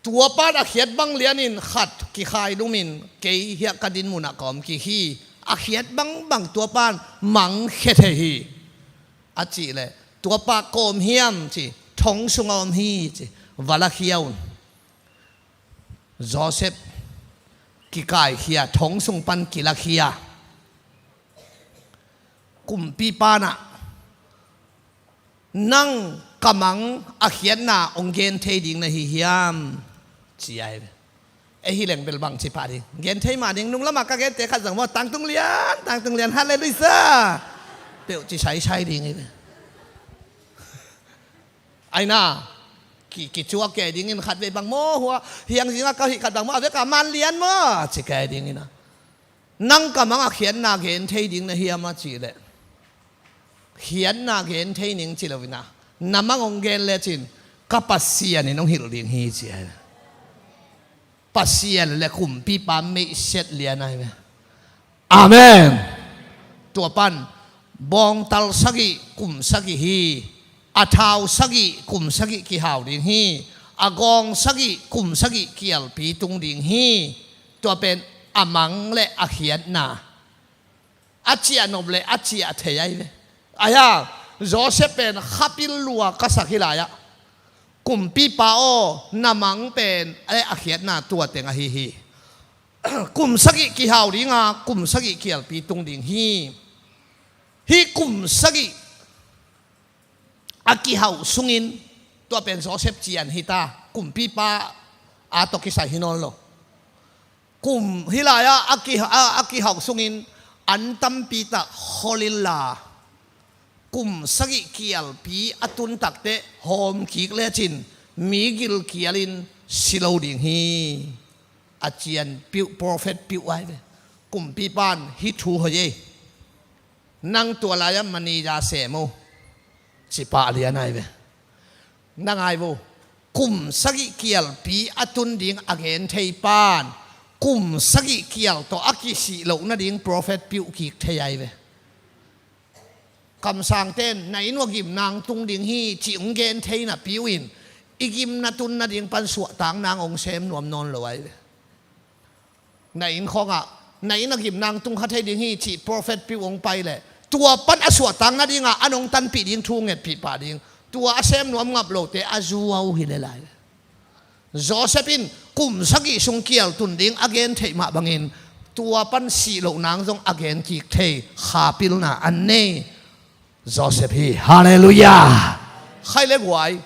tua pa in a khiat bang lianin khat kikhai lumin kei hiah ka din mun ah ka om kik hi. A khiat bangbang tua pa in mangkhia thei hi, a cih leh, tua pa kua om hiam ci, thong sungah om hi ci, va lakhia un. Joseph kikaikhia, thong sung pan kilakhia. Kumpipa in ah, nang ka mang a khiatna hong gen thei ding na hi hiam, ci ai ve. Ei hi leng bel bang ci pah ding, gen thei mah ding, nung lamah ka gente khat zong maw, tangtung lian, tangtung lian, halleluiah, peuh ci saisai ding hi ve. Ai na, ki, kicuak kei dingin khat vei bang maw, hua hiang zingah ka hih khat bang maw, a vekah man lian maw, ci kei dingin ah, nang ka mang a khiatna gen thei ding na hiam a cih leh, khiatna gen thei ning ci lo in ah, na mang hong gen lecin ka Pasian in hong hilh ding hi ci ai. Pasian le kumpipa meihset lian ai ve. Amen. Tua pan bawngtal sagih kum sagih hi. A thau sagih kum sagih kihau ding hi. A gawng sagih kum sagih kialpi tung ding hi. Tua pen a mang le a khiatna, a ciah nop le a ciah thei ai ve. Ahi hang Joseph pen khapil lua ka sak hi lai-ah, kumpipa aw, na mang pen le a khiatna tua teng ahi hi. Kum sagih kihau ding a, kum sagih kialpi tung ding hi. Hih kum sagih a kihauh sungin, tua pen Joseph cian hi ta, kumpipa a tawh kisai hi nawn lo. Kum hih lai-ah a ki, a, a kihauh sungin an tampi tak khol inla, kum sagih kialpi a tun takteh hawm kik lecin mi gilkialin si lo ding hi. A cianpiuh, prophet piuh ai ve. Kumpipa in hih thu hoih ei, nang tua lai-ah manager sem o, ci pah lian ai ve. Na ngai vo, kum sagih kialpi a tun ding a gen thei pan kum sagih kial tawh a kisih loh nading prophet piuh kik thei ai ve. Kamsangte in na inn uah gimnang tung ding hi cih hong gen thei napi uh in, i gimna tun nading pan suahtak nang hong sem nuam nawn lo ai ve. Na inn khawngah na inn a gimnang tung kha thei ding hi cih prophet piuh hong pai leh, tua pan a suahtak nadingah an hong tanpih ding thu ngetpih pah ding. Tua a sem nuam ngap lote a zuau hi le lai. Joseph in kum sagih sung kial tun ding a gen theih mah bangin tua pan sih loh nang zong a gen kik thei khapilna a nei Joseph hi. Halleluiah. Khai le guai.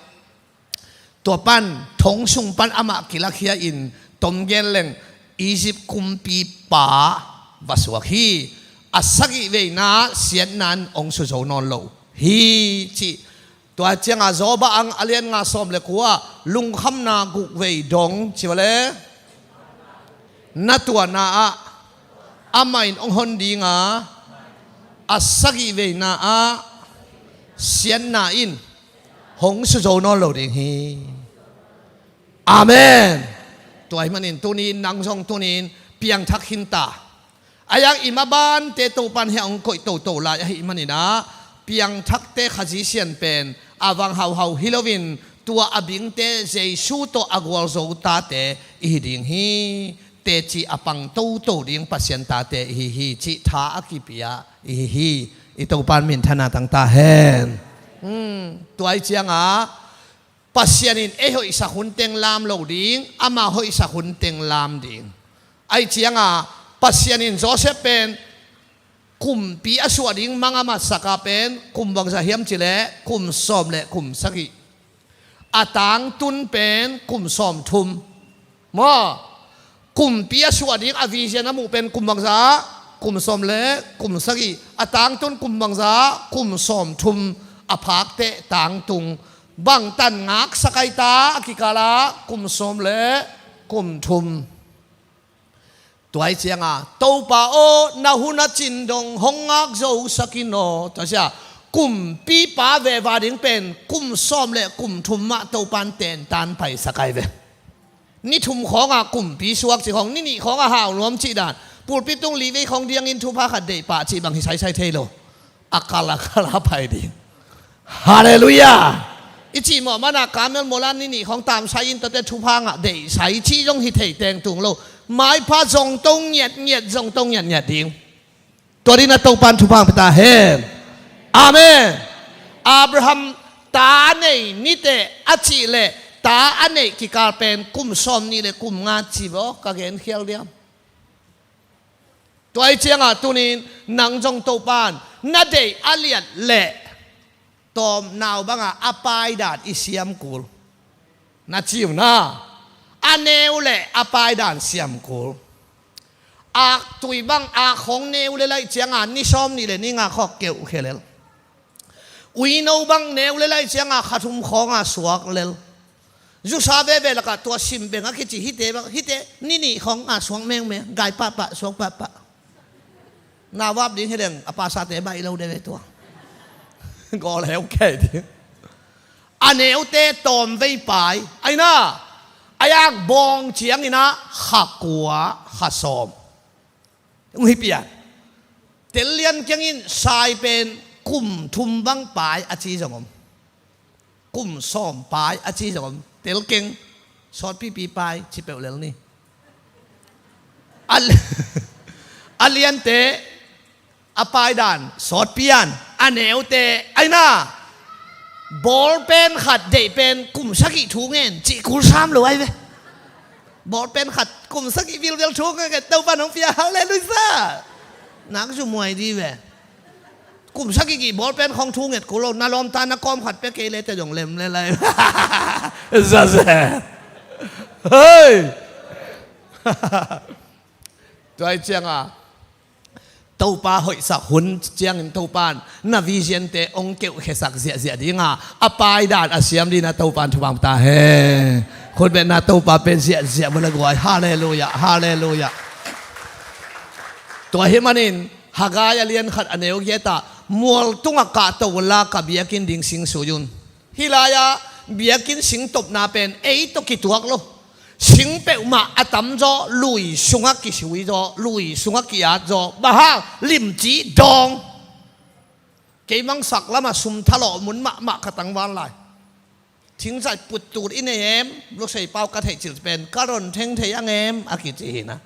Tua pan thong sung pan amah kilakhia in, tom gen leng, Egypt kumpipa va suak hi. A sagih veina siatna in hong suzo nawn lo hi cih. Tua ciangah Job a lian nga sawm le kua, lungkhamna guk vei dong ci va le, na tuahna ah amah in hong hon dinga, a sagih veina ah siatna in hong suzo nawn lo ding hi. Amen. Tua ahih manin tuni-in nang zong tuni-in piangthak khin ta. A iang i mabante Topan hiah hong koih toto lai ahih maninah, piangthakte Khazih Sian pen a vang hauhau hi loin, tua a bingte Jesu tawh a gualzo tate i hi ding hi. Teci a pang toto ding Pasian tate i hi hi cih tha a kipia i hi hi. I Topan minthanna tang ta hen. Hmm, tua ih ciangah Pasian in ei hoihsak hun teng lam lo ding, ama hoihsak hun teng lam ding. Aih ciangah Pasian in Joseph pen kumpi a suah ding mang a matsaka pen kum bangzah hiam cileh kum sawm le kum sagih. A tangtun pen kum sawmthum. Maw? Kumpi a suah ding a vision a muh pen kum bangzah? Kum sawm le kum sagih. A tangtung kum bangzah? Kum sawmthum. A phakte tangtung. Bangtan ngaksak ahi ta a kikalah? Kum sawm le kum thum. Tua ahih ciangin, Topa aw, na hun a cin dong hong ngak zosak in aw. Tua sia, kumpipa veva ding pen kum sawm le kum thum mah Topan tentan paisak ahi ve. Ni thum khawngah kumpi suak cih khawng, ni nih khawngah hau nuam cih dan, pulpit tung li vei khawng diangin thupha khat deih pah cih bang hi saisai thei lo. A kal a kal a pai ding. Halleluiah. I cih mawh manin Karmel mual ah ni nih khawng tamsai in tuate thupha ngah deihsai cih zong hi thei teng tung lo. Maipha zong to ngiatngiat, zong to ngiatngiat ding. Tua dingin Topan thupha hong pia ta hen. Amen. Abraham ta a nei ni teh a cih leh ta a neih kikal pen kum sawmnih le kum nga ci vaw, ka gen khial diam. Tua ahih ciangin tuni-in nang zong Topan na deih a liat leh tawm nau bangin a paidan i siam kul. Na ci uh na, a neu leh a paidan siam kul. Aktui bang, ak khawng neu leh laih ciangin ni sawmnih le ni nga khawng keuhkhia lel. Uino bang neu leh laih ciangin kha thum khawngah suak lel. Zusa veve lakah tua sim beng a kici hihte bang, hihte ni nih khawngah suak mengmeng, gai pahpah, suak pahpah. Na vap ding hi leng a pasate baih lo de ve tua. Gawl heu kei ding. A neute tawmvei pai, ahi na, a yak bawng ciangin ah kha kua, kha sawm. Hong hi pian. Tel lian kiangin sai pen kum thum bang pai a ci zong om. Kum sawm pai a ci zong om. Tel keng sawtpipi pai ci peuh lel ni. A li-, a liante a paidan sawtpi-in, a neute ahi na, bawlpen khat deih pen kum sagih thu ngen cih kul sam lo ahi ve. Bawlpen khat kum sagih vilvel thu ngen, Topan hong pia, halleluiah. Nak zumuai di ve. Kum sagih gih bawlpen khawng thu nget kul lo, na lawmta na kawm khat pia kei le te zong lem le lai. Zazen. Hei. Tua ahih ciangin Topa hoihsak hun ciangin Topan na vision-te hong keuhkhiasak ziahziah dingin a paidan a siam dingin Topan thupha hong pia ta hen. Khutbetna Topa pe ziahziah mu le guai. Halleluiah, halleluiah. Tua ahih manin Haggai a lian khat a neu giat ah, mual tungah kahto unla ka biakinn ding sing sui un. Hih lai-ah biakinn sing topna pen ei tawh kituak lo. Sing peuhmah a tamzaw lui sungah kisui zaw, lui sungah ki-at zaw. Bang hang? Limci dawng. Kei bang sak lamah sum thalawh mun mahmah ka tangval lai. Thingzai puttut i nei em? Lusei pau ka theih cil pen ka don thengthei ang em a kici hi na.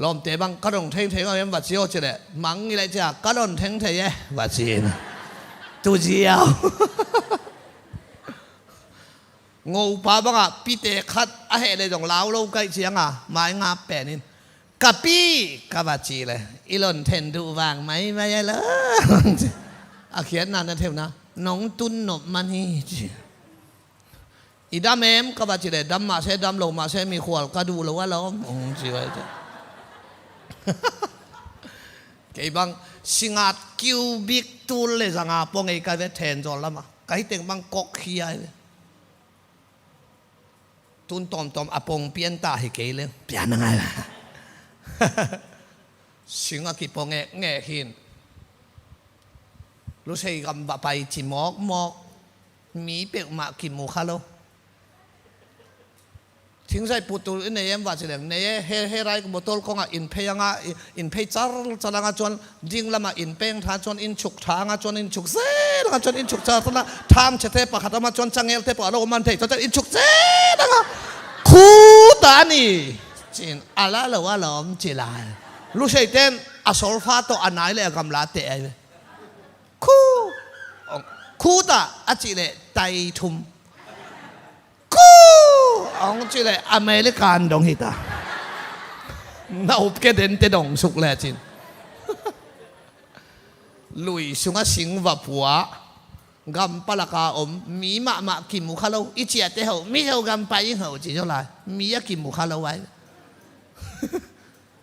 Lawmte bang ka don thengthei ang em va ci aw ci leh, mang i lai cia ka don thengthei e va ci hi na. Tu ziau. Ngopa bangah pite khat a heh le dong lau lo kaih ciangin mai ngap pen in, ka pi, ka va ci le, i lon then duh vang maimai a lo. A khiatna na theuhna, nong tun nop man hi ci. I dam em ka va ci le, dam mah se dam lo mah se mikhual ka duh lo a lawm hong ci vai ci. Kei bang singat cubic tul le zanga pong ei ka ve then zawl lamah. Ka hi teng bang kok khia hi ve. Tun tawmtawm a pong pian ta hi kei le. Pian a ngai. Sing a kipong ngekngek hin. Lusei gam va pai ci mawkmawk. Mi peuhmah kimu kha lo. Thingzai puttut i nei em va ci leng nei e, he, he rai botol kongah in phei anga, in phei carcar anga cuan, ding lamah in peng tha cuan, in chuk tha anga cuan, in chuk zel anga cuan, in chuk carcar anga, tham chete pakhat ama cuan, cangelte pah lo man thei cuan, in chuk zel anga. Khu ta ni. Cin a la lo a lawm ci lai. Lusei ten a solfa tawh a nai le a gamla teh ai ve. Khu. Khu ta a cih leh tai thum. Khu. Hong cih leh American dong hi ta. Na up ke dente dong suk le cin. Lui sungah sing va pua. Gam palaka om mi mahmah kimu kha lo. I ciate ho mi ho gam pai ing ho ci zaw lai. Mi a kimu kha lo ai.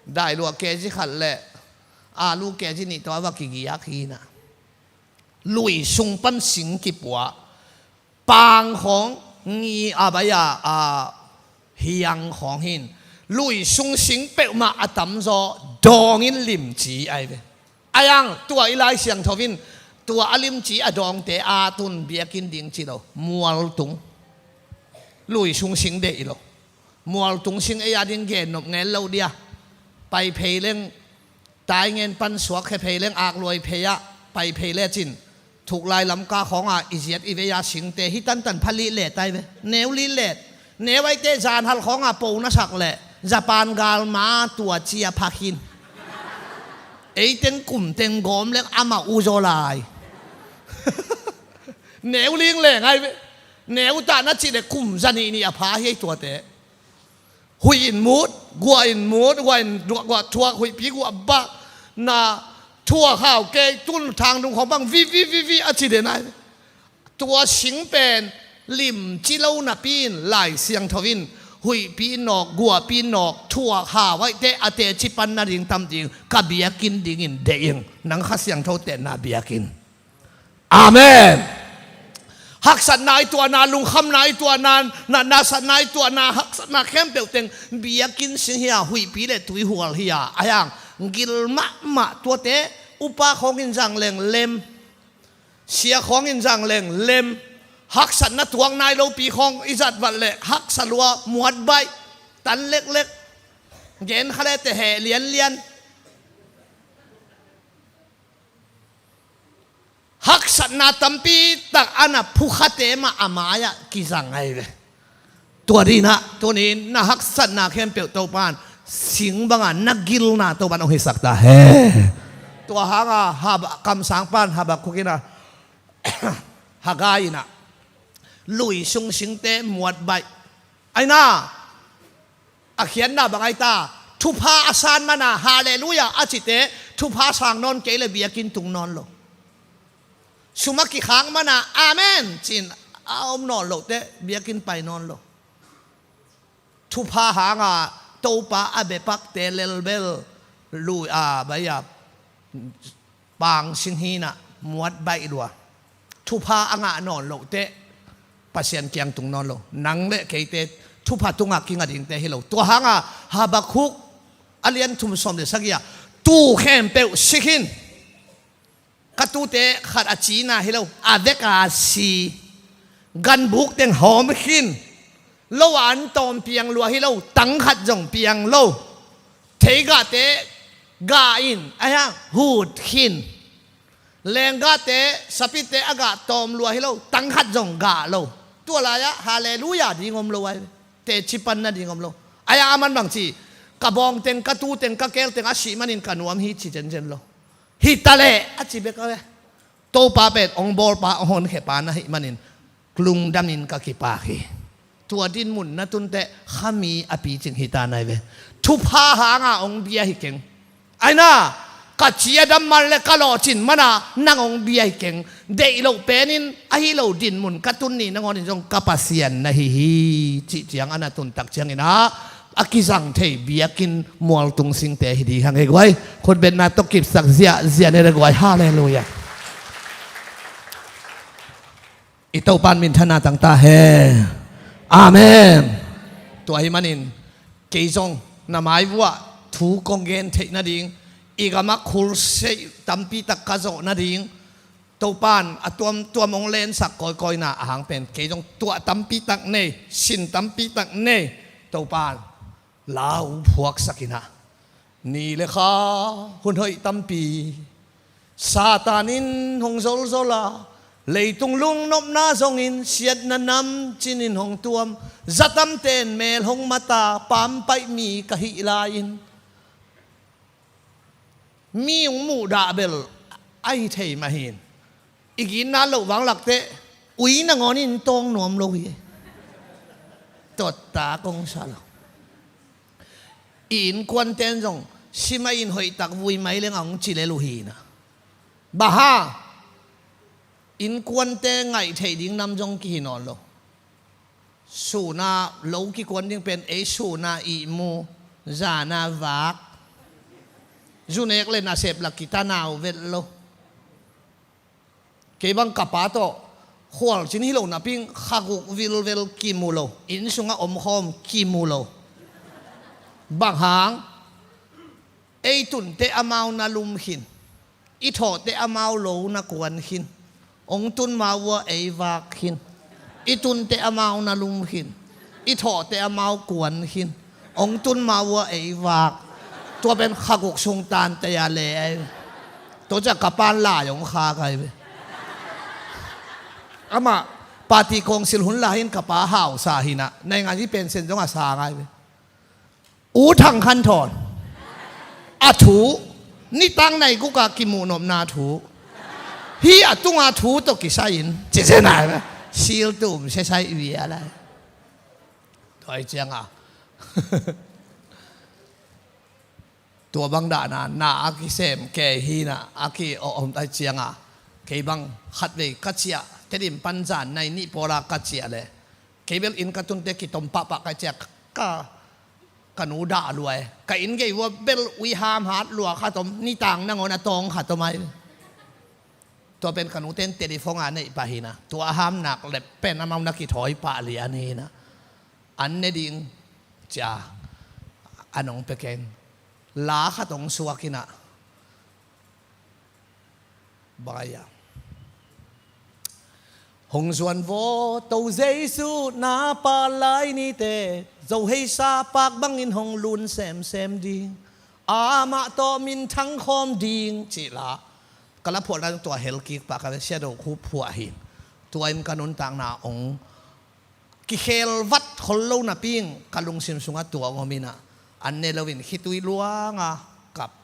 Dailuah kg khat le alu kg nih tawh a va kigiak hi na. Lui sung pan sing kipua, pang khawng ngi a bai a, a hiang khawng hin. Lui sung sing peuhmah a tamzaw dawngin limci ai ve. Ai ang tua i Lai Siangtho in tua a limci a dawngte a tun biakinn ding ci lo, mualtung. Lui sung sing deih lo. Mualtung sing ei a ding gen nop ngel lo dia. Pai phei leng, tai ngen pan suak khe phei leng, ak luai phei ah pai phei lecin, thuklai Lamka khawngah i ziat i vei a singte hi tantan pha lih let ai ve. Neu lih let. Neu aite zanhal khawngah po na sak leh Japan gal ma tua cia pha khin. Ei teng kum teng gawm leng amah u zaw lai. Neu ling leng ai ve. Neu tah na cih leh kum zanih nih a pha hi ei tuate. Huih in mut, guah in mut, guah in guah thuak, huihpi guah bah, na thuak hau kei, tun thang dung khawng bang vi vi vi vi a ci den ai. Tua sing pen limci lo napi in Lai Siangtho in huihpi nawk, guahpi nawk, thuak hau aite a teci pan nading tam ding, ka biakinn dingin deih ing. Nang Kha Siangtho tehna biakinn. Amen. Haksatna i tuahna, lungkhamna i tuahna, na, nasatna i tuahna, haksatna khempeuh teng biakinn sing hi a, huihpi le tuihual hi a, ai ang gil mahmah tuate, upa khawng in zang leng lem, sia khawng in zang leng lem, haksatna tuak nai lopi khawng i zat vat leh haksa lua, muat baih, tan leklek, gen kha le te heh lianlian. Haksatna tampi tak a na phukhate mah a mai-ah kizang ahi ve. Tua dinah tunin na haksatna khempeuh Topan sing banga na gilna Topan hong hisak ta hen. Tua hanga Hab-, kamsang pan Habakuk inah, Hagai inah, lui sung singte muat baih. Ai na, a khiatna bang ai ta, thupha a san mana, halleluiah a cite, thupha sang nawn kei le biakinn tung nawn lo. Sum a kikhak mana, amen, ci-in a om nawn loh teh, biakinn pai nawn lo. Thupha hanga Topa a bepakte lelbel, lui a bai a, pang sing hinah muat baih lua. Thupha a ngah nawn loh teh Pasian kiang tung nawn lo. Nang le keite thupha tungah kinga dingte hi lo. Tua hanga Habakuk a lian thum sawm le sagih ah, tu khempeuh si khin. Ka tute khat a cina hi lo, a vek a si. Ganbuk teng hawm khin. Lo a an tawm piang lua hi lo, tang khat zong piang lo. Theigahte gah in, ai hang, hut khin. Lenggahte, sapite a gah tawm lua hi lo, tang khat zong gah lo. Tua lai-ah, halleluiah ding om lo ai. Teci pan nading om lo. Ai-ah a man bang ci, ka bawng teng, ka tu teng, ka keel teng a sih manin ka nuam hi ci zenzen lo. Hi ta leh, a ci bek a ve. Topa pen hong bawlpa, hong honkhiapa na hih manin lungdamin ka kipak hi. Tua dinmun na tun teh khami a picing hi ta nai ve. Thupha hanga hong bia hi keng. Ai na, ka ci a dam man le ka lawhcin mana nang hong bia hi keng. Deih loh penin ahi lo dinmun ka tun ni nangawnin zong ka Pasian na hi hi. Cih ciang a na tun tak ciangin ah a kizang thei biakinn mualtung singte hi ding hang e guai. Khutbetna tawh kipsak ziahziah ni re guai. Halleluiah. I Topan minthanna tang ta hen. Amen. Tua hi manin kei zong na mai vuah thu kong gen theih nading, i gamah khulseih tampi tak ka zawh nading, Topan a tuamtuam hong lensak kawikawina ahang pen kei zong tuah tampi tak nei, sin tampi tak nei. Topan lau phuaksak inah, ni le kha hun hoih tampi Satan in hong zolzol a, leitung lungnopna zongin siatna nam cinin hong tuam, zatamten mel hong mata pampaih mi ka hih lai-in, mi hong muhdah bel a hi thei mah hin. I ginna loh vanglak teh ui nangawnin tawng nuam lo hi. Tuatta kong sa lo. I innkuanten zong simah in hoihtak vui mai leng a hong ci lel uh hi na. Bang hang? Innkuante ngaih theih ding nam zong kihi nawn lo. Suna lo kikuan ding pen ei suna ihmu Zana vak. Zu nek le nasep la kitanau vet lo. Kei bang ka pa tawh khualcin hi lo napi-in khaguk vilvel kimu lo, inn sungah omkhawm kimu lo. Bang hang? Ei tunte amau na lum khin, i thawhte amau lo na kuan khin. Hong tun ma uh a ei vak khin. I tunte amau na lum khin, i thawhte amau kuan khin. Hong tun ma uh a ei vak. Tua pen khaguk sung tante a le ai. Tua ciah ka pa'n lai hong khak ai ve. Amah party kawngsil hun lai-in ka pa hausa hi-in ah, naingan i pension zong a sang ai ve. U Thang Khan Thawn a thu, nitak nai guk a kimuhnopna thu, hih a tunga thu tawh kisai-in cizia nai ve. Sil tum siasai via lai. Tua hi cianga tua bang dahna na a kisem kei hi-in ah, a ki-awh om tai cianga, kei bang khatvei ka ciah, Tedim pan zan nai nih pawla ka ciah leh, kei bel inn ka tunte kitom pahpah ka ciah, ka, ka nu dah lua e. Ka inn gei uh a bel ui hamhat lua khat om, nitang nangawn a tawng khat om ai. Tua pen ka nute in telephone a neih pah hi-in ah, tua a ham nak leh pen amau na kithawi pah lian hi-in ah, an ne ding cia an hong pia kei in, la khat hong suak in ah, bang ai-a, hong zuan vaw To Jesu na pah lai nite, Zo heisa pak bangin hong lun semsem ding, amah tawh minthang khawm ding, cih la ka la phuahna tua hel kik pah ka ve, Sia Do Khup phuah hi. Tua in ka nuntakna hong kikhel vat khol lo napi-in ka lungsim sungah tua hong om in ah, an ne loin khitui luanga kap.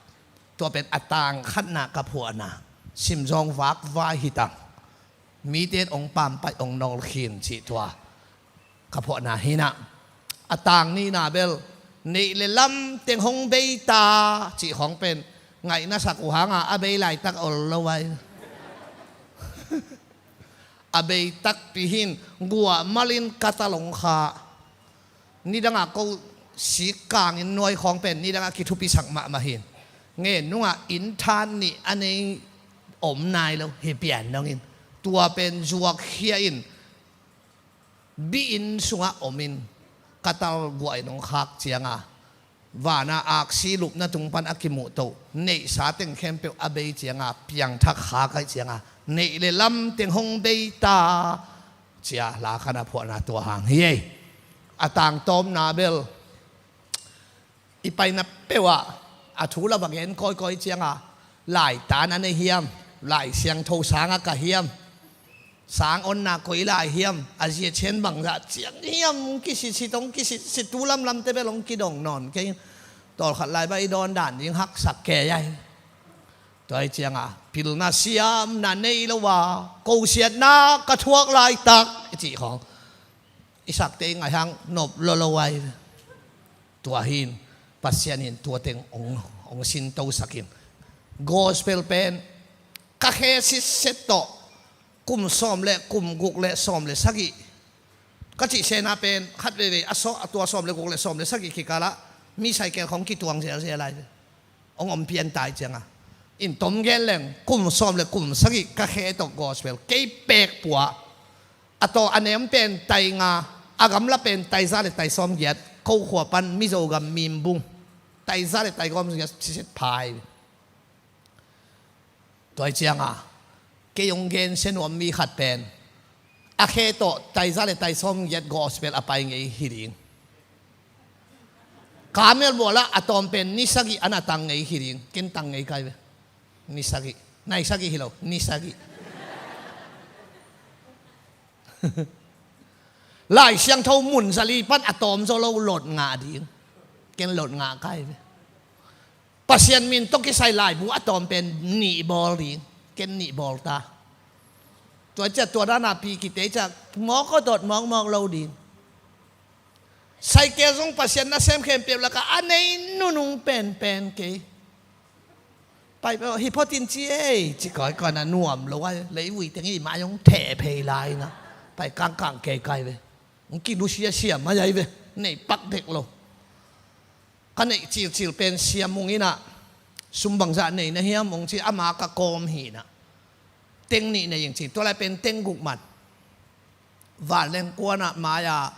Tua pen a tang khatna ka phuahna, simzawng vakvai hi tang. Mite in hong pampaih hong nawl khin cih tua ka phuahna hi-in ah, a tang nihna bel, neih le lam teng hong bei ta cih khawng pen ngaihna sak uh hanga a bei laitak ol lo ai. A bei takpi hi-in, guah malin ka ta long kha. Nidanga ko sik kangin nuai khawng pen nidanga kithupisak mahmah hi-in, ngen nungah inn than nih a nei om nai lo hi pian dongin, tua pen zuak khia in, bi-inn sungah om in, ka tal guah in hong khak cianga, vana aksi lupna tung pan a kimuhtoh neihsa teng khempeuh a bei cianga, piangthak kha kaih cianga, neih le lam teng hong bei ta, cia la khan a phuahna tua hang hi ei. A tangtawmna bel, i paina peuhah a thu la va gen kawikawi cianga, laitan a nei hiam, Lai Siangtho sangah ka hiam, sang onna koi lai hiam, a zia cian bangzah ciang hiam, hong kisitsit, hong kisitsit, tu lamlamte bel hong kidong nawn kei. Tawlkhat lai bang i dawn dan ding haksak kei ai. Tua hi cianga pilna siamna nei lo a, kosiatna ka thuak laitak i cih khawng, i sakte i ngaihang nop lolo ai. Tua hi-in Pasian in tua teng hong, hong sintosak in, gospel pen ka khe sitset tawh kum sawm le kum guk le sawm le sagih ka cih sena pen khat veivei a saw, a tua sawm le guk le sawm le sagih kikalah mi saikel khawng kituang zelzel lai ve. Hong om pian tai cianga, in tom gen leng kum sawm le kum sagih ka khe tawh gospel kei pek pua. A taw a nem pen tai nga, a gamla pen tai za le tai sawm giat, ko khua pan Mizo gam Mimbung tai za le tai gawm giat siset phai. Tua hi cianga kei hong gensia nuam mi khat pen a khe tawh tai za le tai sawm giat gospel a pai ngei hi ding. Kamel bualah a tawm pen ni sagih an a tang ngei hi ding. Ken tang ngei kai ve. Ni sagih, nai sagih hi lo, ni sagih. Lai Siangtho mun zali pan a tawm zaw lo lot ngah ding. Ken lot ngah kai ve. Pasian min tawh kisai laibu a tawm pen nih bawl ding. Ken nih bawl ta. Tua ciah tua dana pi kite ciah mawk aw dawt mawkmawk lo ding. Saikel zong Pasian nasem khempeuh lakah a nei nunung penpen kei. Pai peuh hi photin ci ei, ci kawikawi na nuam lo ai, leivui teng i mai hong theh phei lai na. Pai kangkang kei kai ve. Hong kilusia siam ai ai ve. Nei pak dek lo. Ka neih cilcil pen Sia Mung in ah, sum bangzah nei na hiam hong ci, ama ka kawm hi in ah, teng nih nei ing ci, tua lai pen teng guk man. Vanleng kuan ah mai-a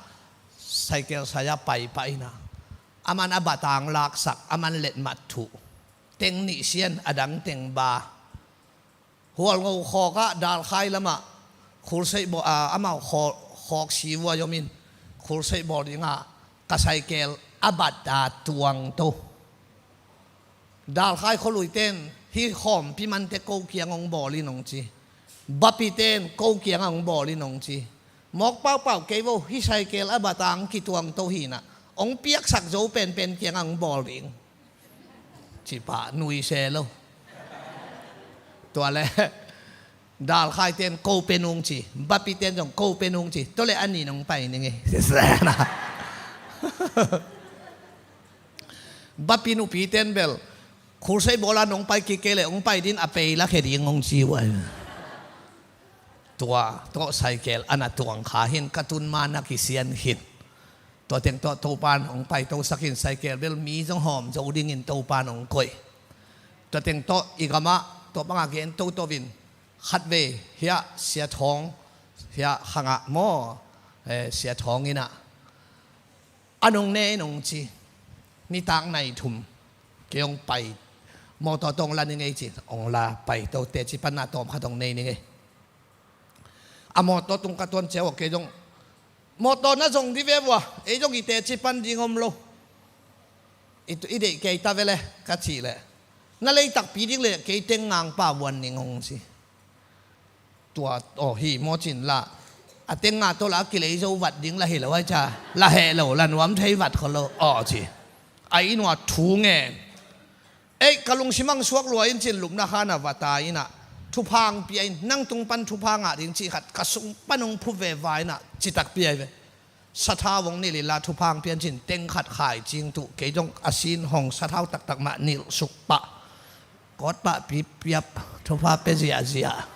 cycle sai-a pai pah in ah, aman a batang laksak, aman letmat thuh. Teng nih sian, a dang teng ba. Hualngo khawkah Dalkhai lamah crusade bawl, ah, amau khaw-, khawk si vuai om in, crusade bawl dingah ka cycle a bat a tuang to. Dalkhai khualuite in hih khawmpi mante ko kiang hong bawl in hong ci. Bapite in ko kiangah hong bawl in hong ci. Mawk paupau kei vo, hih cycle a batang kituang to hi in ah, hong piaksak zo penpen kiangah hong bawl ding. Ci pah nui se lo. Tua le Dalkhaite in ko pe nung ci, Bapite in zong ko pe nung ci, tua le a nih in hong pai ning ei. Bapi nupite in bel, crusade bawl a nong pai kik kei leh hong pai ding, a pei la khe ding hong ci uh ai. Tua tawh cycle a na tuang kha hi in, ka tun ma na kisian hi in. Tua teng tawh Topa'n hong paitosak in, cycle bel mi zong hawm zo dingin Topa'n hong koih. Tua teng tawh i gamah tua bangah gen toto in, khatvei hiah Sia Thawng, hiah khangah maw, eh, Sia Thawng in ah, a nong ne in hong ci. Nitak nai thum kei hong pai, mawtaw tawh hong la ning ei ci, hong la paito, teci pan na tawm khat hong nei ning ei. A mawtaw tung ka tuan ciang uh kei zong, mawtaw na zong di ve vua, ei zong i teci pan ding om lo. I, i deih kei ta ve le, ka cih leh, na lei takpi ding leh kei teng ngangpa vuan ning hong ci. Tua aw hi maw cin la, a teng nga tawh la a kilei zo vat ding la hi lo ai ca, la heh lo, la nuam thei vat kho lo aw ci. A i nuah thu ngen. Ei, ka lungsim ang suak lua in cin lupna khan a va tai in ah, thupha ang pia in, nang tung pan thupha ngah ding cih khat ka sung pan hong phu ve vai in ah, citak pia hi ve. Sathau hong nilh in la thupha ang pia in cin teng khat khai cing tuh, kei zong a sin hong sathau taktak mah nilh suk pah. Kawt pah pipiap, thupha pia ziahziah.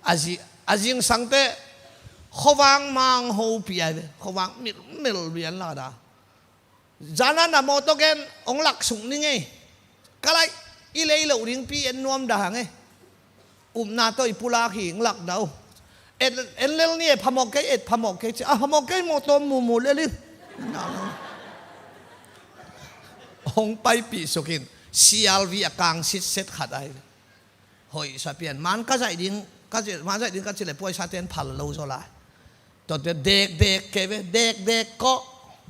A zi-, a zingsang teh khuavang mang ho pia hi ve, khuavang milmil bian la da. Zan a na mawtaw gen hong lak suk ning ei. Ka laih, i lei loh dingpi en nuam da hang ei. Upna tawh i pulak hi, hong lak da uh. En, en lel ni e, phamawh kei, et phamawh kei ci. A phamawh kei, mawtaw mumu lel in. Hong paipih suk in, C R V a kang sitset khat ai. Hoih sa pian, man ka zaih ding, ka zaih, man zaih ding ka cih leh puaisate in phal lo zaw lai. Tuate dekdek kei ve, dekdek kawh,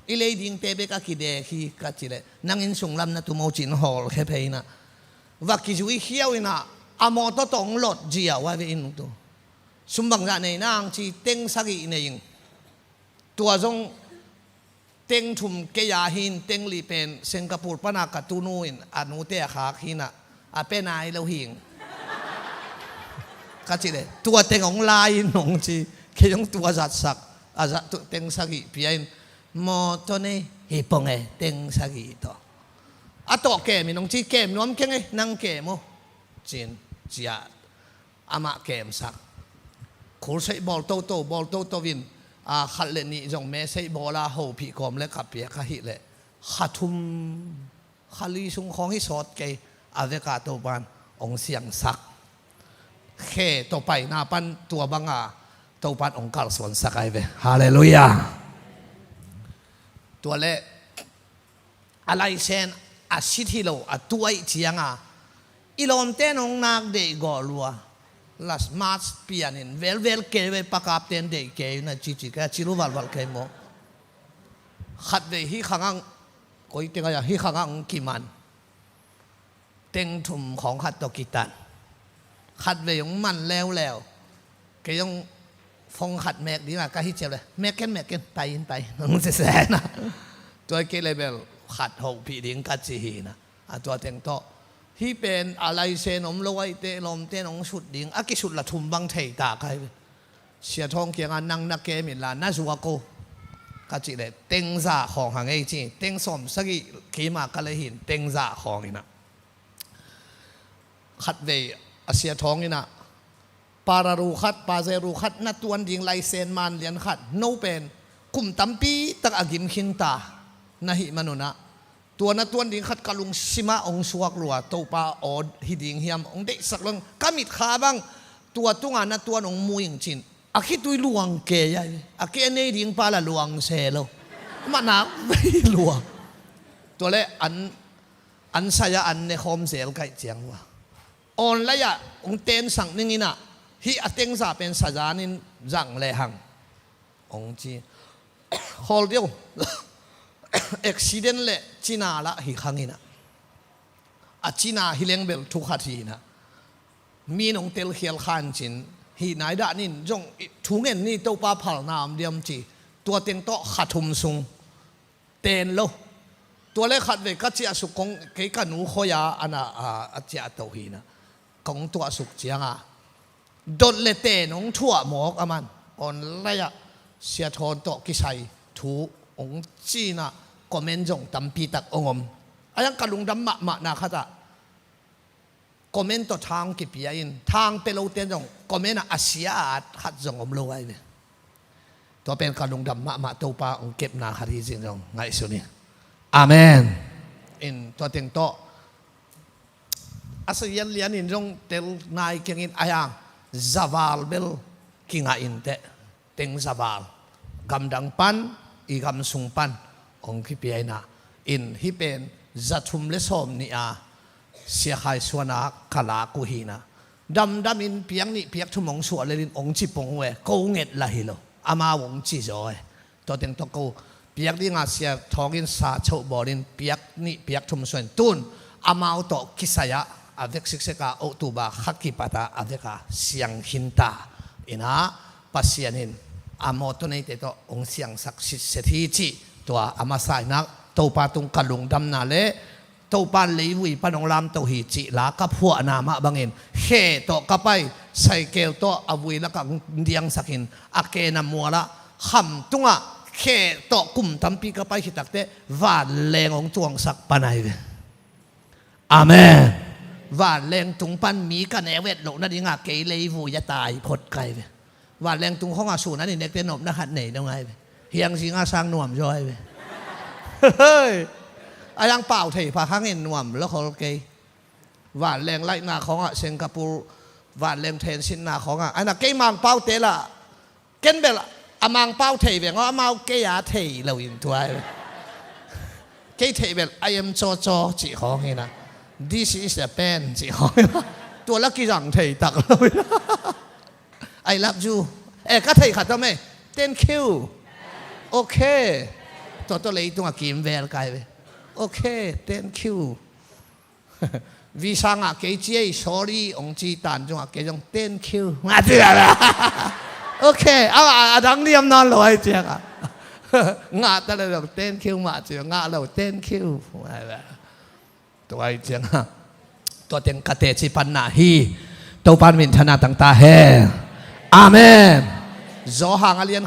i lei dingte bek a kidek hi ka cih leh, nang inn sung lam na tum o cin hawl khe phei in ah, va kizui khiau in ah, a mawtaw tawh hong lot ziau a ve in tu. Sum bangzah nei nang ci, teng sagih nei ing. Tua zong teng thum kei a hi in, teng li pen Singapore pan a ka tunu in a nute a khak hi in ah, a pe nai lo hi ing. Ka cih leh, tua teng hong la in hong ci, kei hong tua zatsak, a zat tuh teng sagih pia in, mawtaw nei, hi pong e, teng sagih tawh. A tawh kem in hong ci, kem nuam keng e, nang kem o. Cin, ciah. Amah kemsak. Crusade bawl toto, bawl toto in, a, khat le nih zong message bawl a, hophih kawm le ka piak ahih leh, kha thum, kha li sung khawng hi sawt kei, a vek a Topa'n hong siangsak. Khe tawh paina pan tua bang a Topa'n hong kalsuansak ai ve. Halleluiah. Tua leh a laisen a sit hi lo, a tuaih ciang a, i lawmte in hong nak deih gawh lua. Las mas pian in, velvel kei ve, pakapte in deih kei na cici kei, a cil uh valval kei maw. Khatvei hih khang ang, koi teng ai a, hih khang ang kiman. Teng thum khawng khat tawh kitan. Khatvei hong man leuleu. Kei hong phone khat mek ding a ka hi ciau le, mek ken, mek ken, pai in, pai in, hong ci sen a. Tua kei le bel khat hophih ding ka ci hi na. A tua teng tawh, hih pen a laisen om lo ahih teh lawmte in hong sut ding, a kisut la thum bang thei ta ka hi. Sia Thawng kiangah nang na kem in la na zuak o ka cih leh, teng za khawng hang ei ci, teng sawm sagih kim a ka lei hi in, teng za khawng in a. Khatvei a Sia Thawng in a, Pararu khat, Pajero khat na tuan ding laisen man lian khat, no pen kum tampi tak a gim khin ta. Na hih manun ah tua na tuan ding khat ka lungsim ah hong suak lua, Topa aw hi ding hiam, hong deihsak lo ing. Ka mitkha bang tua tungah na tuan hong mu ing cin. A khitui luang kei a, a kei a nei ding pa la luang se lo. Amah nak vei luang. Tua leh an, an sai-ah an ne khawm zel kaih ciang lua. Online ah hong tensak ning in ah, hih a tengza pen sazanin zang lehang hong ci. Khawl deuh. Accident leh cina lah hi khang in ah, a cina hi leng bel thu khat hi in ah, mi nong telkhial khan cin, hih nai dah nin zong thu ngen ni, Topa phalna om diam ci. Tua teng tawh kha thum sung ten lo. Tua leh khatvei ka ciahsuk kong, kei ka nu khoi-a ana, a, a ciahtoh hi in ah, kong tuahsuk ciangah dot le ten hong thuah mawk a man. Online ah Sia Thawn tawh kisai thu hong ci in ah, comment zong tampi tak hong om. A yang ka lungdam mahmahna khatah comment tawh thang kipia in, thang pia lote zong comment ah a sia at khat zong om lo ai ve. Tua pen ka lungdam mahmah, Topa hong kepna khat hi cin zong ngaihsun hi. Amen. In tua teng tawh a sa lianlian in zong tel nai keng in, a yang zaval bel kingah in teh, teng zaval gamdang pan, i gam sung pan hong kipia in ah, in hih pen za thum le sawm nih a Sia Khai Suan a ka lak uh hi in ah, damdam in piak nih piak thum hong suah lel in hong ci pong uh e, ko nget lah hi lo, amau hong ci zaw e. Tua teng tawh ko piak dinga Sia Thawng in sa choh bawl in piak nih piak thum suah in, tun amau tawh kisai-ah a vek siksek a, October kha kipat a a vek a siang khin ta in ah, Pasian in a mawtaw neite tawh hong siangsak sitset hi cih tua a masa in ah Topa tung ka lungdamna le Topa in leivui pan hong lamto hi cih la ka phuahna mah bangin, khe tawh ka pai, saikel tawh a vui lakah hong diangsak in, a kena mualah kham tungah khe tawh kum tampi ka pai khit takteh vanleng hong tuangsak pan ai ve. Amen. Vanleng tung pan mi ka ne vet loh nadingah kei leivui a tai phot kai ve. Vanleng tung khawngah sun a ni nekte nopna khat nei dong ai ve. Hiang zingah sang nuam zaw ai ve. A yang pau thei pha khangin nuam lo khol kei. Vanleng laihna khawngah Singapore, vanleng thensitna khawngah, a na kei Mangpaute lah, ken bel a Mangpau thei veng aw, amau kei a thei lo in tua ai ve. Kei theih bel I am Caw Caw cih khawng hi in ah, this is the pen cih khawng hi in ah, tua la kizang thei tak lo in ah. I love you. Eh, ka theih khat om e. Thank you. Okay. Tua tawh leitungah kimvel kai ve. Okay, thank you. Visa ngah kei ci ei, sorry hong ci tan zongah kei zong thank you ngah ci a. Okay, a, a, a dang niam nawn lo ai ciangah ngah ta le zong thank you mah ci, ngah lo thank you. Tua ai ciangah tua teng ka teci panna hi. Topa in minthanna tang ta hen. Amen. Zawhang a lian